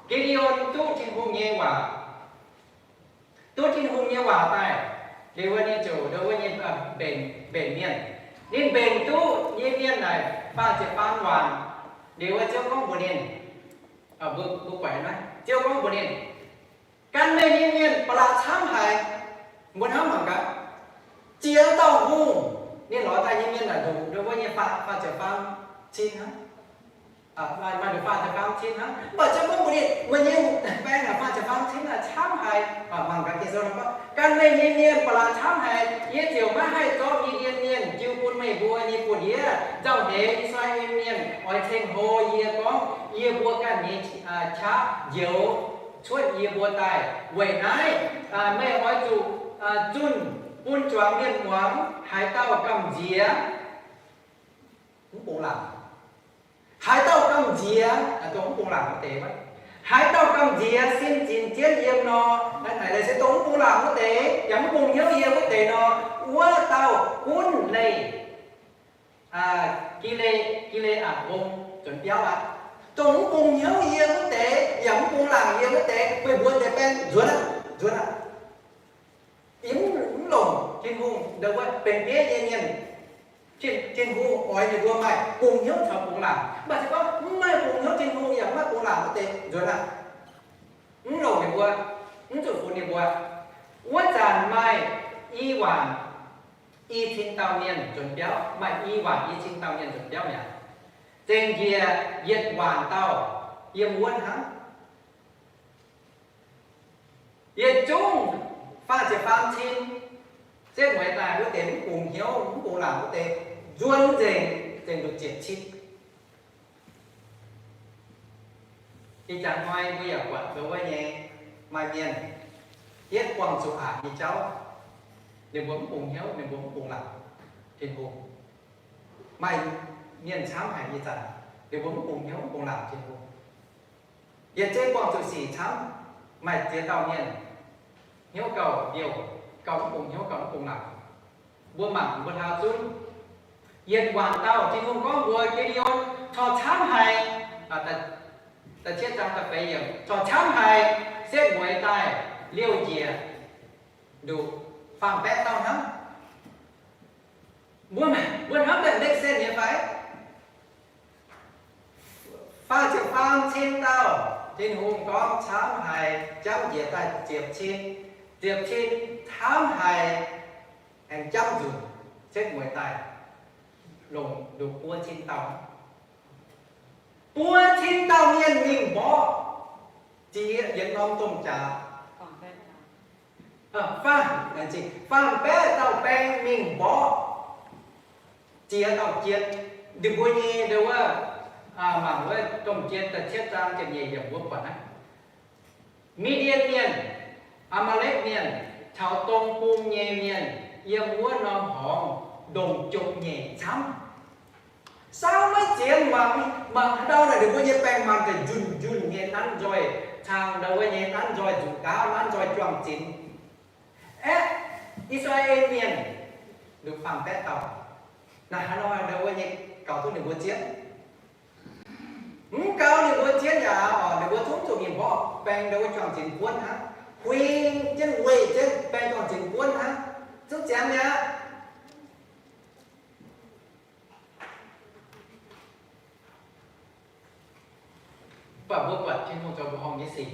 Gi^nde^on duqv Tin-Hungh nyei waac, duqv Tin-Hungh nyei waac daaih, liuz wuov ninh ziouc ndongc wuov nyei mbenc, mbenc mienh. Ninh mbenc duqv nyei mienh naaic faah ziepc faam waanc. Liuz wuov Ziouv gorngv mbuox ninh, mbuo, mbuo buatc naaiv, Ziouv gorngv mbuox ninh, gan meih nyei mienh ba'laqc camv haic. Mbuo hnamv mangc gaax, ziex dauh hungh, ninh lorz daaih nyei mienh naaic nduqc ndongc wuov nyei faah, faah ziepc faam cin hnangv. Maaih nduqc faah ziepc faam cin hnangv. Mv baac Ziouv gorngv mbuox ninh, meih nyei baeng naaic faah ziepc faam cin naaic camv haic. Mangc gaax Ging-Sou gorngv, gan meih nyei mienh ba'laqc camv haic, yie ziouc maiv haih zorqv Mi^ndien Mienh jiu bun meih mbuo nyei buoz-ndiev. Nzauh heix I^saa^laa^en Mienh oix ceng-hlo yie gorngv, yie mbuo ganh nyei qaqv njoux cuotv yie mbuo daaih. Weic naaiv meih oix zuqc zunh bun zuangx mienh muangx, haaix dauh gamh nziex mv bungx laangc. Haaix dauh gamh nziex, dongh mv bungx laangc wuov deix, haaix dauh gamh nziex sin zinx jienv yiem nor, naaiv se dongh mv bungx laangc wuov deix, yaac mv bungx hnyouv yie wuov deix nor, wuov dauh gunv leih Gi^le, Gi^le^aatc Mbong nzuonx biauv aqv. Dongh mv bungx hnyouv yie wuov deix, yaac mv bungx laangc yie wuov deix, meih mbuo deix baeng nzuonx aqv, nzuonx aqv. Yie mv longc Tin-Hungh ndongc wuov benx bieiv nyei mienh. Tin-Hungh oix ninh mbuo maaih bungx hnyouv caux bungx laangc. Mv baac se gorngv mv maaih bungx hnyouv Tin-Hungh yaac mv maaih bungx laangc wuov deix nzuonx aqv. Mv longc ninh mbuo, mv zuqc funx ninh mbuo. Wuov zanc maaih i waanc i cin dauh mienh nzuonx biauv, maaih i waanc i cin dauh mienh nzuonx biauv mi'aqv. Zengc njiec yietc waanc dauh yiem wuov hnangv. Yietc zungv faah ziepc faam cin setv mueiz daaih wuov deix mv bungx hnyouv mv bungx laangc wuov deix nzuonx nzengc, zengc nduqc ziepc cin. Ih jaax hnoi mbuo yaac buatc ndongc wuov nyei maaih mienh hietv buangh zuqc aqc nyei jauv. Ninh mbuo mv bungx hnyouv, ninh mbuo mv bungx laangc Tin-Hungh. Maaih mienh camv haic ih zanc, ninh mbuo mv bungx hnyouv mv bungx laangc Tin-Hungh. Yietc zungv buangh zuqc sic camv, maaih ziex dauh mienh hnyouv gauh mbiouh, gauh mv bungx hnyouv, gauh mv bungx laangc. Mbuo mangc mbuo hlauv zunv, yietc waanc dauh Tin-Hungh gorngv mbuox Gideon, corc camv haic, da'cietv zaang da'feix yiemc, corc camv haic, setv mueiz daaih liouh njiec nduqc faam-baeqv dauh hnangv. Mbuo, mbuo hnamv daaih make sense nyei fai? Faah ziepc faam cin dauh, Tin-Hungh gorngv camv haic, jamv njiec daaih ziepc cin, ziepc cin camv haic, aengx jamv nzunc, setv mueiz daaih longc nduqc buo cin dauh. Buo cin dauh mienh mingh mborqv ziex yietc norm domh jaax. Faam, faam-baeqv dauh baeng mingh mborqv ziex dauh jien. Ninh mbuo nyei ndau wuov, mangc wuov domh jien da'cietv zaang ziepc nyeic yiemc mbuo buatc naaiv. Mi^ndien Mienh, Aa^maa^lekv Mienh caux dong bung nyei mienh yiem wuov norm horngz ndongc ziepc nyeic camv. Saauv maiv zienx mangc, mangc haaix ndau naaic ninh mbuo nyei baengh maanh daaih njunh njunh nyei nanv nzoih, cangx ndau wuov nyei nanv nzoih nzuqc ndaauv, nanv nzoih juang-zinx. Aeqv, I^saa^laa^en Mienh, nduqc faam-baeqv dauh, naaic haaix nor ndau wuov nyei gaux duqv ninh mbuo zien? Mv gaux ninh mbuo zien yaac oc, ninh mbuo zungv zuqc mingh mborqv baeng ndau wuov juang-zinx buonv hnangv, huing jienv weih jienv baeng juang-zinx buonv hnangv, zungv ziangx mi'aqv. Mv baac mbuo buatc Tin-Hungh zoux mbuoqc horngh nyei sic.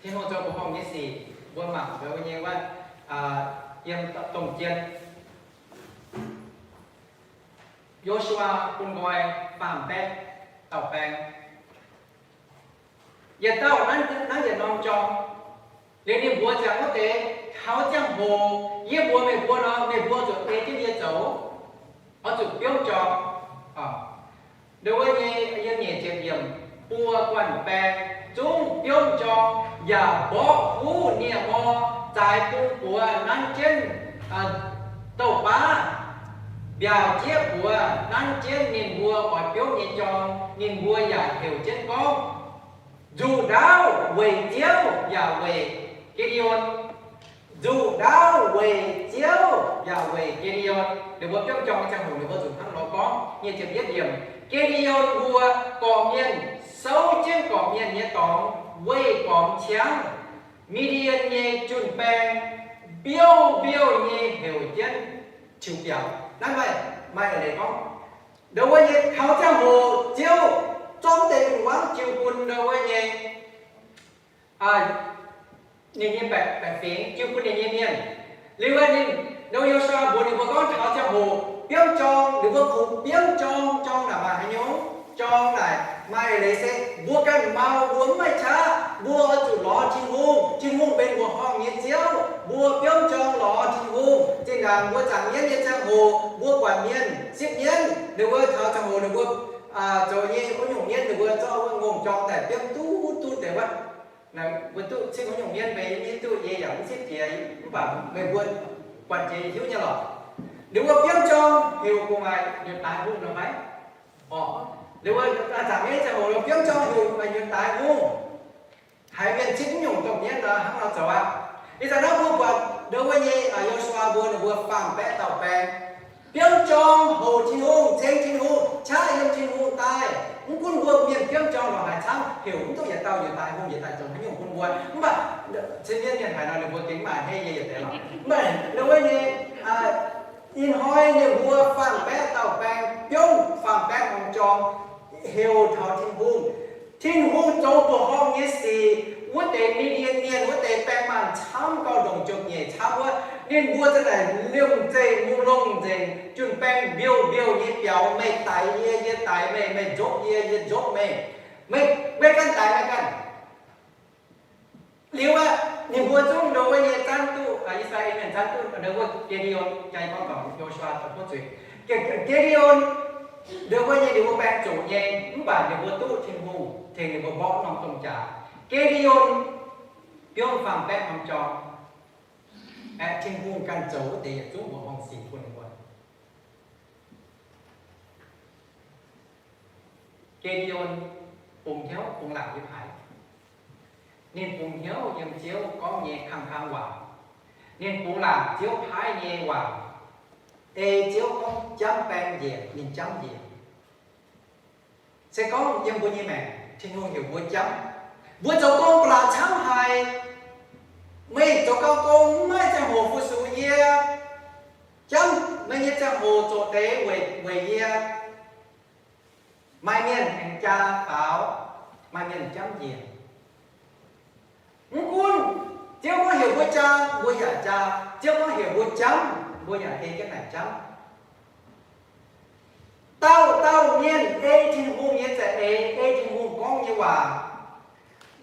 Tin-Hungh zoux mbuoqc horngh nyei sic, mbuo mangc mbuo nyei wuov, yiem domh jien, Yo^su^waa bun nqoi faam-baeqv dauh baeng. Yietc dauh nanv, nanv yietc norm jorng. Liuz ninh mbuo ziangh wuov deix taux ziangh hoc yie mbuox meih mbuo nor, meih mbuo zuqc ei jienv yie zoux, oix zuqc biomv jorng. Ndau wuov nyei yiem nyeic ziepc yiemc, buo guanh baeng zungv biomv jorng yaac mborqv huv nie-mor, zaaix bung buoz nanv jienv douh baav, mbiaauc jieqv buoz nanv jienv ninh mbuo oix biomv nyei jorng. Ninh mbuo yaac heuc jienv gorngv, Nzuqc ndaauv weic Ziouv yaac weic Ge^nde^on. Nzuqc ndaauv weic Ziouv yaac weic Ge^nde^on. Ninh mbuo biomv jorng nyei ziangh hoc ninh mbuo zuqc hnangv nor gorngv. Nyic ziepc yietv yiemc, Ge^nde^on mbuo gorqv-mienh souv jienv gorqv-mienh nyei dorngx weih gormx ciangv, Mi^ndi^en nyei jun-baeng mbiouh mbiouh nyei heuc jienv tiux biaux. Naaiv maaih, maaih eix leiz gorngv, ndau wuov nyei taux ziangh hoc Ziouv zorqv deix wangv jiu bun ndau wuov nyei, ninh nyei baeqc, baeqc fingx, jiu bun ninh nyei mienh. Liuz ninh, ndau Yo^su^waa mbuox ninh mbuo gorngv taux ziangh hoc biomv jorng, ninh mbuo kungx biomv jorng. Jorng naaic maaih haaix nyungc? Jorng naaic maaih eix leiz se mbuo ganh mau, mbuo mv maaih qaqv, mbuo oix zuqc lorz Tin-Hungh. Tin-Hungh benx mbuoqc horngh nyei Ziouv. Mbuo biomv jorng lorz Tin-Hungh. Zinh ndaangc mbuo zaangc mienv nyei ziangh hoc, mbuo buatc mienh sipv mienv, ninh mbuo taux ziangh hoc ninh mbuo zoux nyei wuov nyungc mienv, ninh mbuo zorqv wuov ngongh jorng daaih biomv duqv duqv deix wuov. Mbuo duqv sipv wuov nyungc mienv, meih mv duqv, yie yaac mv sipv jiex, mv baac meih mbuo buatc jiex hiuv nyei lorqc. Ninh mbuo biomv jorng heuc gu'nguaaic nyunc daaix hungh nor fai? Orqc, ninh mbuo zaangc mienv ziangh hoc biomv jorng heuc gu'nguaaic nyunc daaix hungh. Haiz mienh sipv wuov nyungc domh mienv nor hnangv nor zoux aqv. Ih zanc naaiv mbuo buatc ndau wuov nyei Yo^su^waa mbuo, ninh mbuo faam-baeqv dauh baeng, biomv jorng heuc Tin-Hungh, ceng Tin-Hungh, qaqv yiem Tin-Hungh daaih. Mv gunv mbuo mienh biomv jorng lorqc haaix camv, heuc mv duqv yietc dauh yietc daaih hungh, yietc daaih zoux haaix nyungc bun mbuo. Mv baac cien mienh mienh haiz nor ninh mbuo gengh maaih hneiv yie yietc deix lorqc. Mv baac ndau wuov nyei, ih hnoi ninh mbuo faam-baeqv dauh baeng biomv faam-baeqv norm jorng heuc taux Tin-Hungh. Tin-Hungh zoux mbuoqc horngh nyei sic, wuov deix Mi^ndi^en Mienh wuov deix baeng maanh camv, gauh ndongc ziepc-nyeic camv wuov, ninh mbuo za'naaic liemh zeih mungh longh nzengc, jun-baeng mbiouh mbiouh nyei biaux, meih daix yie, yie daix meih, meih nzopv yie, yie nzopv meih. Meih, meih ganh daix meih ganh. Liuz aqv, ninh mbuo zungv ndau wuov nyei zanv duqv, Yi^saa^laa^en mienh zanv duqv ndau wuov Ge^nde^on, jaa gorngv dorngc Yo^su^waa daaih buov zuiz. Ge^nde^on ndau wuov nyei ninh mbuo baeng zuqc nyei, mv baac ninh mbuo duqv Tin-Hungh tengx ninh mbuo mborqv norm domh jaax. Ge^nde^on biomv faam-baeqv norm jorng, aeqv, Tin-Hungh ganh zoux wuov deix yietc zungv mbuoqc horngh sic bun ninh mbuo. Ge^nde^on bungx hnyouv bungx laangc yiem haaix? Ninh bungx hnyouv yiem Ziouv gorngv nyei kang-kang waac. Ninh bungx laangc Ziouv paaiv nyei waac. Ei Ziouv gorngv jamv baeng njiec, ninh jamv njiec. Se gorngv yiem mbuo nyei maengc, Tin-Hungh heuc mbuo jamv. Mbuo zoux gong ba'laqc camv haic. Meih zoux gau gong mv maaih ziangh hoc fu-sux yie. Jamv meih nyei ziangh hoc zoqc deix weic, weic yie. Maaih mienh aengx jaa faaux, maaih mienh jamv njiec. Mv gunv Ziouv gorngv heuc mbuo jaa, mbuo yaac jaa. Ziouv gorngv heuc mbuo jamv, mbuo yaac ei jienv naaic jamv. Dauh dauh mienh ei Tin-Hungh nyei za'eix, ei Tin-Hungh gorngv nyei waac,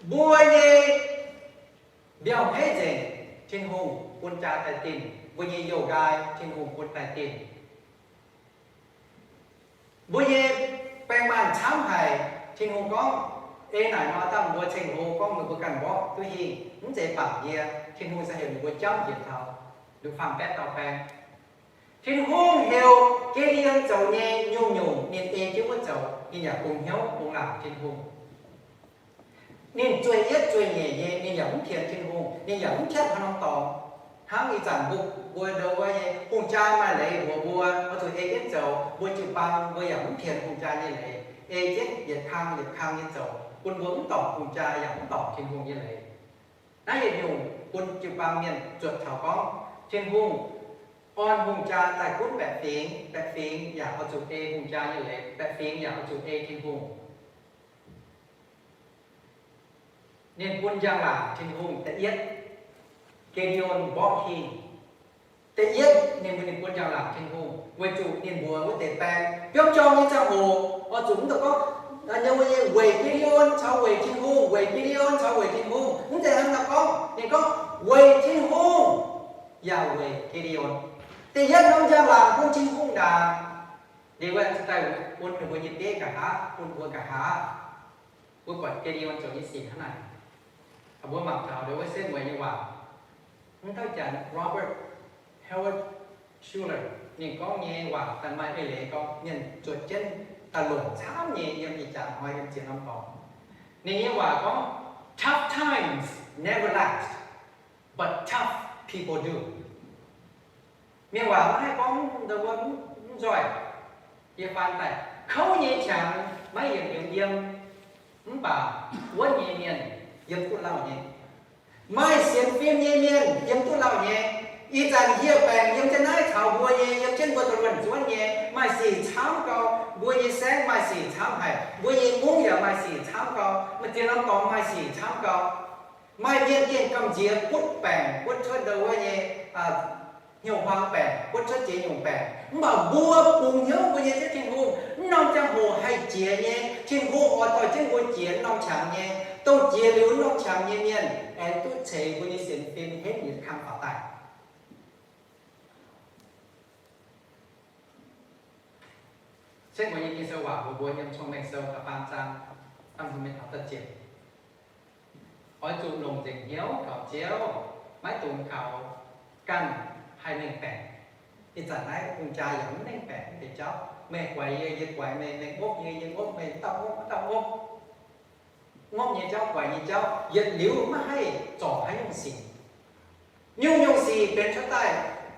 mbuo nyei mbiauh hmeiv nzengc, Tin-Hungh bun jaa daaih dinh. Mbuo nyei youh nqaai, Tin-Hungh bun daaih dinh. Mbuo nyei baeng maanh camv haic. Tin-Hungh gorngv, ei naaic nor dangh mbuo ceng-hlo gorngv meih mbuo ganh mborqv duqv hingh, mv zeiz bangc yie. Tin-Hungh se heuc ninh mbuo jamv njiec taux nduqc faam-baeqv dauh baeng. Tin-Hungh heuc Gideon zoux nyei nyungc-nyungc ninh ei jienv wuov zoux, ninh yaac bungx hnyouv bungx laangc Tin-Hungh. Ninh zueih yietv zueih nyeic nyei, ninh yaac mv pienx Tin-Hungh, ninh yaac mv piatv haaix norm dorngx. Hnangv ih zanc mbuo, mbuo ndo wuov nyei hungh jaa maaih leiz mbuox mbuo, oix zuqc ei jienv zoux, mbuo jiu-baang mbuo yaac mv pienx hungh jaa nyei leiz, ei jienv yietc kang yietc kang nyei zoux, bun mbuo mv dorngc hungh jaa yaac mv dorngc Tin-Hungh nyei leiz. Naaiv yietc nyungc bun jiu-baang mienh zuotc taux gorngv Tin-Hungh orn hungh jaa daaih gunv baeqc fingx, baeqc fingx yaac oix zuqc ei hungh jaa nyei leiz, baeqc fingx yaac oix zuqc ei Tin-Hungh. Ninh bun njang-laangc Tin-Hungh. Da'yietv, Gideon mborqv hingh. Da'yietv, ninh mbuo ninh bun njang-laangc Tin-Hungh weic zuqc ninh mbuox wuov deix baeng biomv jorm nyei ziangh hoc, oix zuqc mv dungx gorngv, nyei weic Gideon caux weic Tin-Hungh, weic Gideon caux weic Tin-Hungh. Mv zeiz hnangv nor gorngv. Ninh gorngv weic Tin-Hungh yaac weic Gideon. Da'yietv norm njang-laangc bun Tin-Hungh ndaangc. Liuz aeqv, cingx daaih bun ninh mbuo nyei bieiv nqa'haav, bun mbuo nqa'haav. Mbuo buatc Gideon zoux nyei sic hnangv naaic. Mbuo mangc taux ndo wuov setv mueiz nyei waac. Mv dauh janx Robert Howard Schuller, ninh gorngv nyei waac daaih maaih eix leiz gorngv mienh zuotc jienv daaih longc camv nyei yiem ih jaax hnoi yiem ziex norm dorngx. Ninh nyei waac gorngv, tough times never last, but tough people do. Mienh waac maiv haih gorngv ndo wuov mv nzoih. Yie faan daaih, kouv nyei qangx maiv yienc liuz yiem, mv baac wuonv nyei mienh yiem duqv lauh nyei. Maaih sienx fim nyei mienh yiem duqv lauh nyei. Ih zanc hieh baengc yiem jienv naaiv caux mbuo nyei, yiem jienv mbuo da'luonh zuonv nyei. Maaih sic camv gau, mbuo nyei saengv maaih sic camv haic, mbuo nyei mungv yaac maaih sic camv gau, maaih ziex norm dorngx maaih sic camv gau. Maaih mienh gengh gamh nziex butv baengc, butv cuotv ndo wuov nyei hnyouv-huaang baengc, butv cuotv ziex nyungc baengc. Mv baac mbuo bungx hnyouv mbuo nyei Ziouv Tin-Hungh, mv norm ziangh hoc haih jiex nyei. Tin-Hungh oix dorh jienv mbuo jiex mv norm qangx nyei. Dongh jiex liuz mv norm qangx nyei mienh aengx duqv ceix mbuo nyei sienx fim henv yietc kang faaux daaih. Setv mueiz nyei Ging-Sou waac mbuox mbuo yiem Cong-Mengh Sou da'faam zaang, da'faam zaang, oix zuqc longc nzengc hnyouv kaux Ziouv, maiv dungx kaux ganh haih mengh baeqc. Ih zanc naaiv hungh jaa yaac mv mengh baeqc deix jauv. Meih guaix yie, yie guaix meih, meih ngopv yie, yie ngopv meih, dauh ngopv dauh ngopv. Ngopv nyei jauv, guaix nyei jauv, yietc liuz maiv haih zorc haaix nyungc sic. Nyungc-nyungc sic benx cuotv daaih,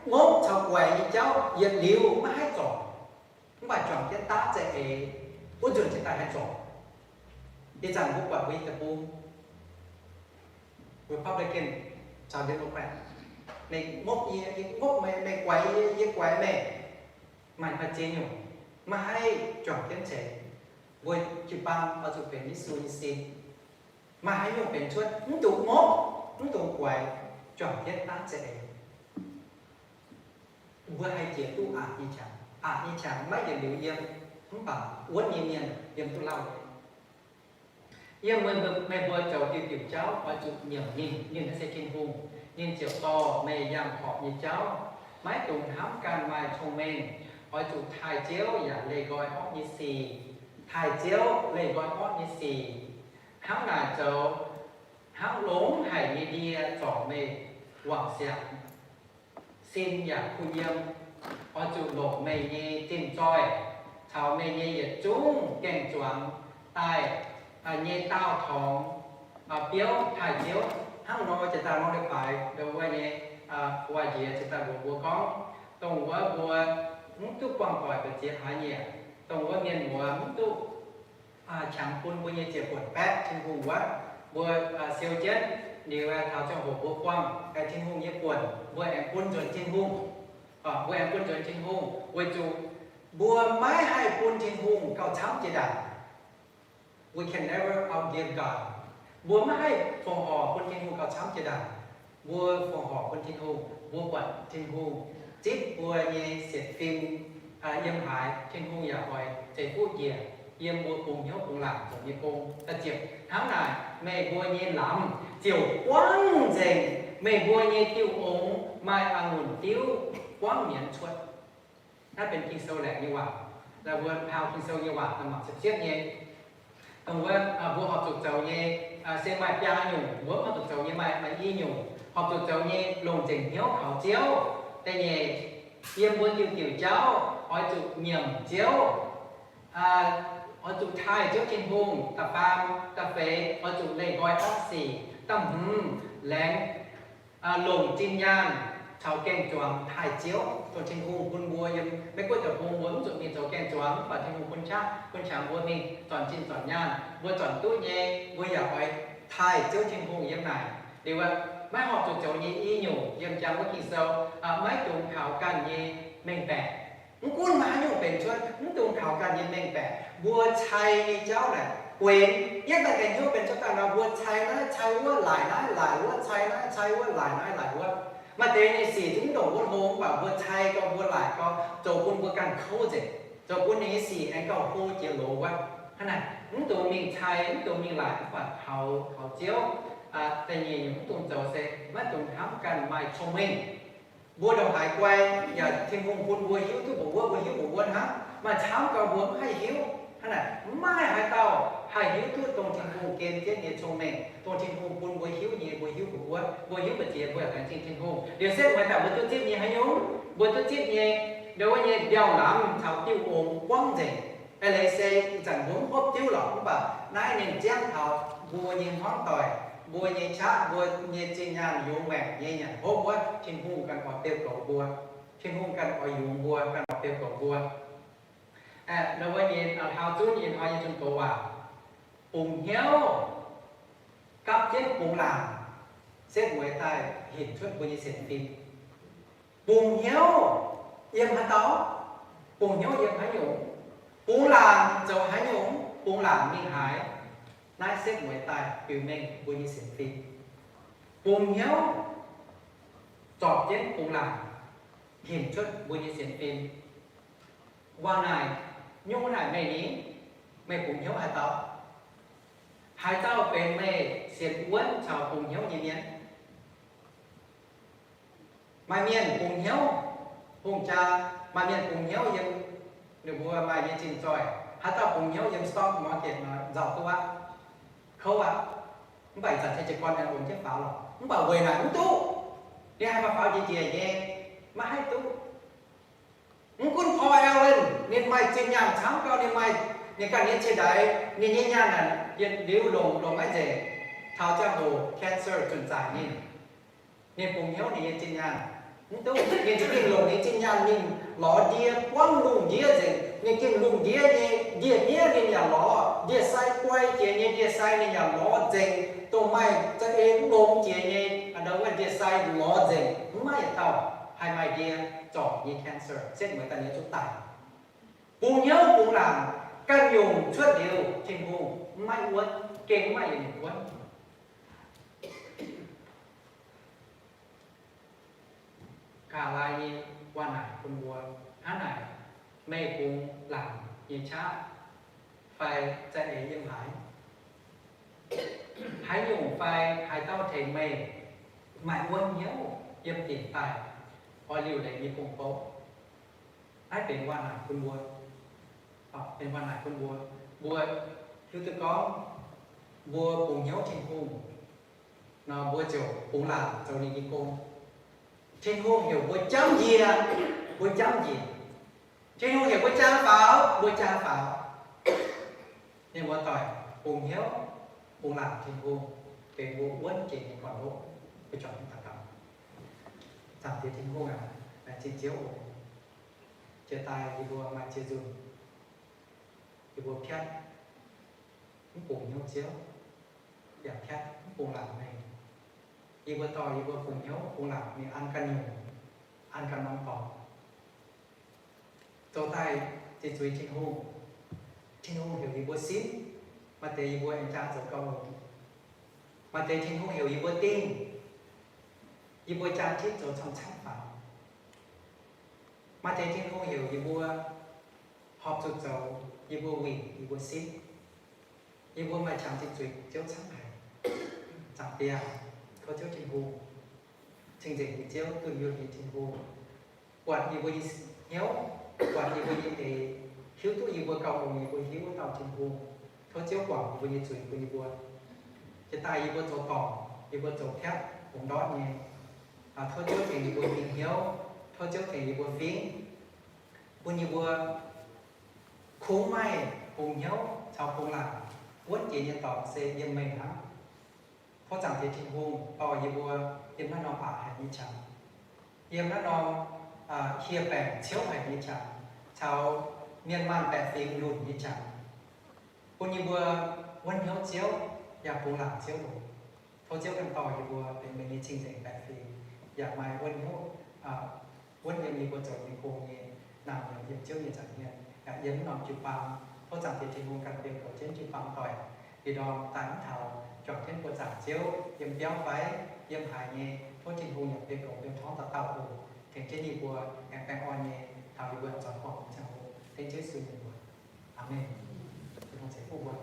ngopv caux guaix nyei jauv yietc liuz maiv haih zorc, mv baac juangc jienv daav za'eix, wuov nzunc cingx daaih haih zorc. Ih zanc mbuo buatc mbuo nyei deic-bung, Republican caux Democrat, meih ngopv yie, yie ngopv meih, meih guaix yie, yie guaix meih, maaih, maaih ziex nyungc, maiv haih juangc jienv ceix. Mbuo jiu-baang oix zuqc benx Yesu nyei sin. Maaih haaix nyungc benx cuotv, mv dungx ngopv, mv dungx guaix, juangc jienv daav za'eix. Mbuo haih jiex duqv aqc nyei qangx. Aqc nyei qangx maiv yienc liuz yiem, mv baac wuonv nyei mienh yiem duqv lauh nyei. Yiem meih mbuo zoux diuc diuc jauv oix zuqc nyiemc ninh. Ninh naaiv se Tin-Hungh. Ninh ziouc dorh meih yangh horpc nyei jauv. Maiv dungx hnamv ganh maaih cong-mengh. Oix zuqc taaih Ziouv yaac leih nqoi orqv nyei sic. Taaih Ziouv, leih nqoi orqv nyei sic. Hnangv naaic zoux, hnangv longx haic nyei ndie zorc meih wangc siangx, sin yaac kuh yiem. Oix zuqc longc meih nyei zinh zoih caux meih nyei yietc zungv gaeng zuangx daaih nyei daauh torngx biouv taaih Ziouv. Hnangv nor jiex daaih nor leiz-baaix ndo wuov nyei, waac-njiec jiex daaih mbuox mbuo gorngv, dongh wuov mbuo mv duqv buangh doic mbu'ziex hlaax nyieqc, dongh wuov mienh muoz mv duqv qangx bun mbuo nyei ziec-buonc baeqv Tin-Hungh wuov, mbuo siou jienv liuz taux ziangh hoc mbuo buangh Tin-Hungh nyei buonc, mbuo aengx bun nzuonx Tin-Hungh. Mbuo aengx bun nzuonx Tin-Hungh weic zuqc mbuo maiv haih bun Tin-Hungh gauh camv jiex ndaangc. We can never outgive God. Mbuo maiv haih fongc horc bun Tin-Hungh gauh camv jiex ndaangc. Mbuo fongc horc bun Tin-Hungh, mbuo buatc Tin-Hungh zipv mbuo nyei sienx fim yiem haaix, Tin-Hungh yaac oix ceix fuqv njiec yiem mbuo bungx hnyouv bungx laangc zoux nyei gong. Da'ziepc, hnangv naaic meih mbuo nyei lamz ziouc buangv nzengc, meih mbuo nyei diuh ongx maaih a'ngunc diuv buangv mienz cuotv. Naaiv benx Ging-Sou laengz nyei waac. Laaix mbuo hnangv Ging-Sou nyei waac mangc ziepc ziepv nyei. Dongh wuov mbuo horpc zuqc zoux nyei se maaih biaa nyungc, mbuo horpc zuqc zoux nyei maaih, maaih i nyungc. Horpc zuqc zoux nyei longc nzengc hnyouv kaux Ziouv. Da'nyeic, Yiem mbuo diuh diuh jauv oix zuqc nyiemc Ziouv, oix zuqc taaih Ziouv Tin-Hungh. Da'faam, da'feix, oix zuqc leih nqoi dapv sic. Da'hmz, laengz longc zinh nyaanh caux gaeng-zuangx taaih Ziouv, dongh Tin-Hungh bun mbuo. Yiem Meiv Guoqv deic-bung mbuo mv zuqc mingh zoux gaeng-zuangx, mv baac Tin-Hungh bun qaqv bun qangx mbuo mingh zornc zinh zornc nyaanh, mbuo zornc duqv nyei, mbuo yaac oix taaih Ziouv Tin-Hungh yiem naaic. Liuz aqv, maiv horpc zuqc zoux nyei i nyungc yiem jangx wuov Ging-Sou, maiv dungx kaux ganh nyei mengh baeqc. Mv gunv maaih haaix nyungc benx cuotv, mv dungx kaux ganh nyei mengh baeqc. Mbuo cai nyei jauv naaic guenx, yietv daaih ganh hnyouv benx cuotv daaih nor, mbuo cai naaiv cai wuov, laaic naaiv laaic wuov, cai naaiv cai wuov, laaic naaiv laaic wuov. Maaih deix nyei sic zungv ndongc wuov hlo, mv baac mbuo cai gau, mbuo laaic gau, zoux bun mbuo ganh kouv nzengc, zoux bun ninh nyei sic aengx gauh hlo jiex loz wuov. Hnangv naaic, mv dungx mingh cai, mv dungx mingh laaic, mv baac kaux, kaux Ziouv. Da'nyeic nyungc, mv dungx zoux se maiv dungx hnamv ganh maaih cong-mengh. Mbuo ndongc haaix guai yaac Tin-Hungh bun mbuo hiuv duqv mbuoqc wuov, mbuo hiuv mbuoqc wuov hnangv. Maaih camv gau mbuo mv haih hiuv. Hnangv naaic, mv maaih haaix dauh haih hiuv duqv dongh Tin-Hungh gen jienv nyei cong-mengh, dongh Tin-Hungh bun mbuo hiuv nyei, mbuo hiuv mbuoqc wuov, mbuo hiuv mbu'ziex mbuo yaac laengz zingh Tin-Hungh. Liuz setv mueiz daaih mbuo duqv zipv nyei haaix nyungc? Mbuo duqv zipv nyei, ndo wuov nyei mbiauh lamz caux diuh ong buangv nzengc. Eix leiz se ih zanc mbuo mv hopv diuv lorqc, mv baac naaiv ninh ziangv taux mbuo nyei hmuangv doic, mbuo nyei qaqv, mbuo nyei zinh nyaanh yungz maengc nyei nyanc hopv wuov, Tin-Hungh ganh oix beu goux mbuo. Tin-Hungh ganh oix yungz mbuo, ganh oix beu goux mbuo. Ndo wuov nyei, hlauv zunv nyei hnoi nyei zunh doz waac, bungx hnyouv gapv jienv bungx laangc, setv mueiz daaih hinc cuotv mbuo nyei sienx fim. Bungx hnyouv yiem haaix dauh? Bungx hnyouv yiem haaix nyungc? Bungx laangc zoux haaix nyungc? Bungx laangc mingh haaix? Naaiv setv mueiz daaih biux mengh mbuo nyei sienx fim. Bungx hnyouv zorpc jienv bungx laangc, hinc cuotv mbuo nyei sienx fim. Waac naaic, nyungc naaic meih ni, meih bungx hnyouv haaix dauh? Haaix dauh benx meih sienx wuonv caux bungx hnyouv nyei mienh? Maaih mienh bungx hnyouv hungh jaa, maaih mienh bungx hnyouv yiem ninh mbuo maaih nyei zinh zoih. Haaix dauh bungx hnyouv yiem stock market nor nzauh duqv aqv, kouv aqv. Mv baac ih zanc se jiez gorn aengx longx jienv faaux lorqc. Mv baac weic naaic mv duqv. Ninh haih faaux njiec njiec nyei, maiv haih duqv. Mv gunv Paul Allen, ninh maaih zinh nyaanh camv gau, ninh maaih, ninh ganh nyei cie-ndaix, ninh nyei nyaanh naaic yietc liuz longc, longc maiv nzengc, taux ziangh hoc cancer zunc zaaic ninh. Ninh bungx hnyouv ninh nyei zinh nyaanh. Mv duqv, ninh za'gengh longc ninh zinh nyaanh ninh lorz ndie buangv lungh ndiev nzengc. Ninh gengh lungh ndiev nyei ndie-miev ninh yaac lorz, ndie-sai guai jiex nyei ndie-sai ninh yaac lorz nzengc, dongh maaih za'eix mv longx jiex nyei, ndo wuov ndie-sai lorz nzengc, mv maaih yietc dauh haih maaih ndie zorc nyei cancer, setv mueiz daaih ninh zuqc daic. Bungx hnyouv bungx laangc ganh nyungc cuotv liuz Tin-Hungh mv maiv wuonv, gengh mv maaih yietc nyungc wuonv. Kaav Laaih nyei waac naaic bun mbuo hnangv naaic, meih bungx laangc nyei qaqv fai za'eix yiem haaix? Haaix nyungc fai haaix dauh tengx meih maaih wuonv hnyouv yiem dingc daaih oix liuc leiz nyei gong-bou? Naaiv benx waac naaic bun mbuo, benx waac naaic bun mbuo. Mbuo hiuv duqv gorngv mbuo bungx hnyouv Tin-Hungh nor, mbuo ziouc bungx laangc zoux ninh nyei gong. Tin-Hungh heuc mbuo jamv njiec, mbuo jamv njiec. Tin-Hungh heuc mbuo jaa faaux, mbuo jaa faaux. Mienh muoz-doic, bungx hnyouv bungx laangc Tin-Hungh benx mbuo wuonv jiex nyei gorn-ndoqv. Mbuo juangc daux gaux. Zaangc Diex Tin-Hungh aac, laengz zingh Ziouv oc. Jiex daaih yie mbuo maaih ziex nzunc, yie mbuo piatv mv bungx hnyouv Ziouv, yaac piatv mv bungx laangc meih. Yie mbuo dorh yie mbuo bungx hnyouv bungx laangc mingh an ganh nyungc, an ganh norm dorngx, zoux daaih ziqc zuiz Tin-Hungh. Tin-Hungh heuc yie mbuo simv, maaih deix yie mbuo aengx jaa zoux gauh longx. Maaih deix Tin-Hungh heuc yie mbuo dingh, yie mbuo jaa tipv zoux camv-camv faaux. Maaih deix Tin-Hungh heuc yie mbuo horpc zuqc zoux, yie mbuo winh, yie mbuo simv. Yie mbuo maaih qangx ziqc zuiz Ziouv camv haic. Zaangc Diex, tov Ziouv Tin-Hungh, cing-nzengc nyei Ziouv, dunh yuonh nyei Tin-Hungh, buatc yie mbuo nyei hnyouv, buatc yie mbuo nyei eix, hiuv duqv yie mbuo gauh longx yie mbuo hiuv wuov dauh Tin-Hungh. Tov Ziouv guangc yie mbuo nyei zuiz bun yie mbuo. Jiex daaih yie mbuo zoux dorngc, yie mbuo zoux piatv hungx ndortv nyei. Tov Ziouv tengx yie mbuo mingh hnyouv, Tov Ziouv tengx yie mbuo fingv, bun yie mbuo kungx maaih bungx hnyouv caux bungx laangc wuonv jiex nyei dorngx se yiem meih hnangv. Tov Zaangc Diex Tin-Hungh dorh yie mbuo yiem naaiv norm aqc haic nyei qangx, yiem naaiv norm hieh baengc ciouv haic nyei qangx, caux mienh maanh baeqc fingx lunc nyei qangx, bun yie mbuo wuonv hnyouv Ziouv yaac bungx laangc Ziouv oc. Tov Ziouv ganh dorh yie mbuo benx meih nyei cing-nzengc baeqc fingx, yaac maaih wuonv hnyouv, wuonv yiem yie mbuo zoux nyei gong nyei naamh nyouz yiem Ziouv nyei nza'hmien, yaac yiem naaiv norm jiu-baang. Tov Zaangc Diex Tin-Hungh ganh bieqc goux jienv jiu-baang doic, bieqc ndorm daaih mv taux juangc jienv buoz zaangc Ziouv yiem biauv fai yiem haaix nyei, tov Tin-Hungh yaac bieqc goux yiem torngv dauh dauh oc. Tengx jienv yie mbuo aengx baengh orn nyei taux yie mbuo zuangx gorngv ziangh hoc, dengv Yesu nyei mbuox. Aamen. Tin-Hungh ceix fuqv mbuo.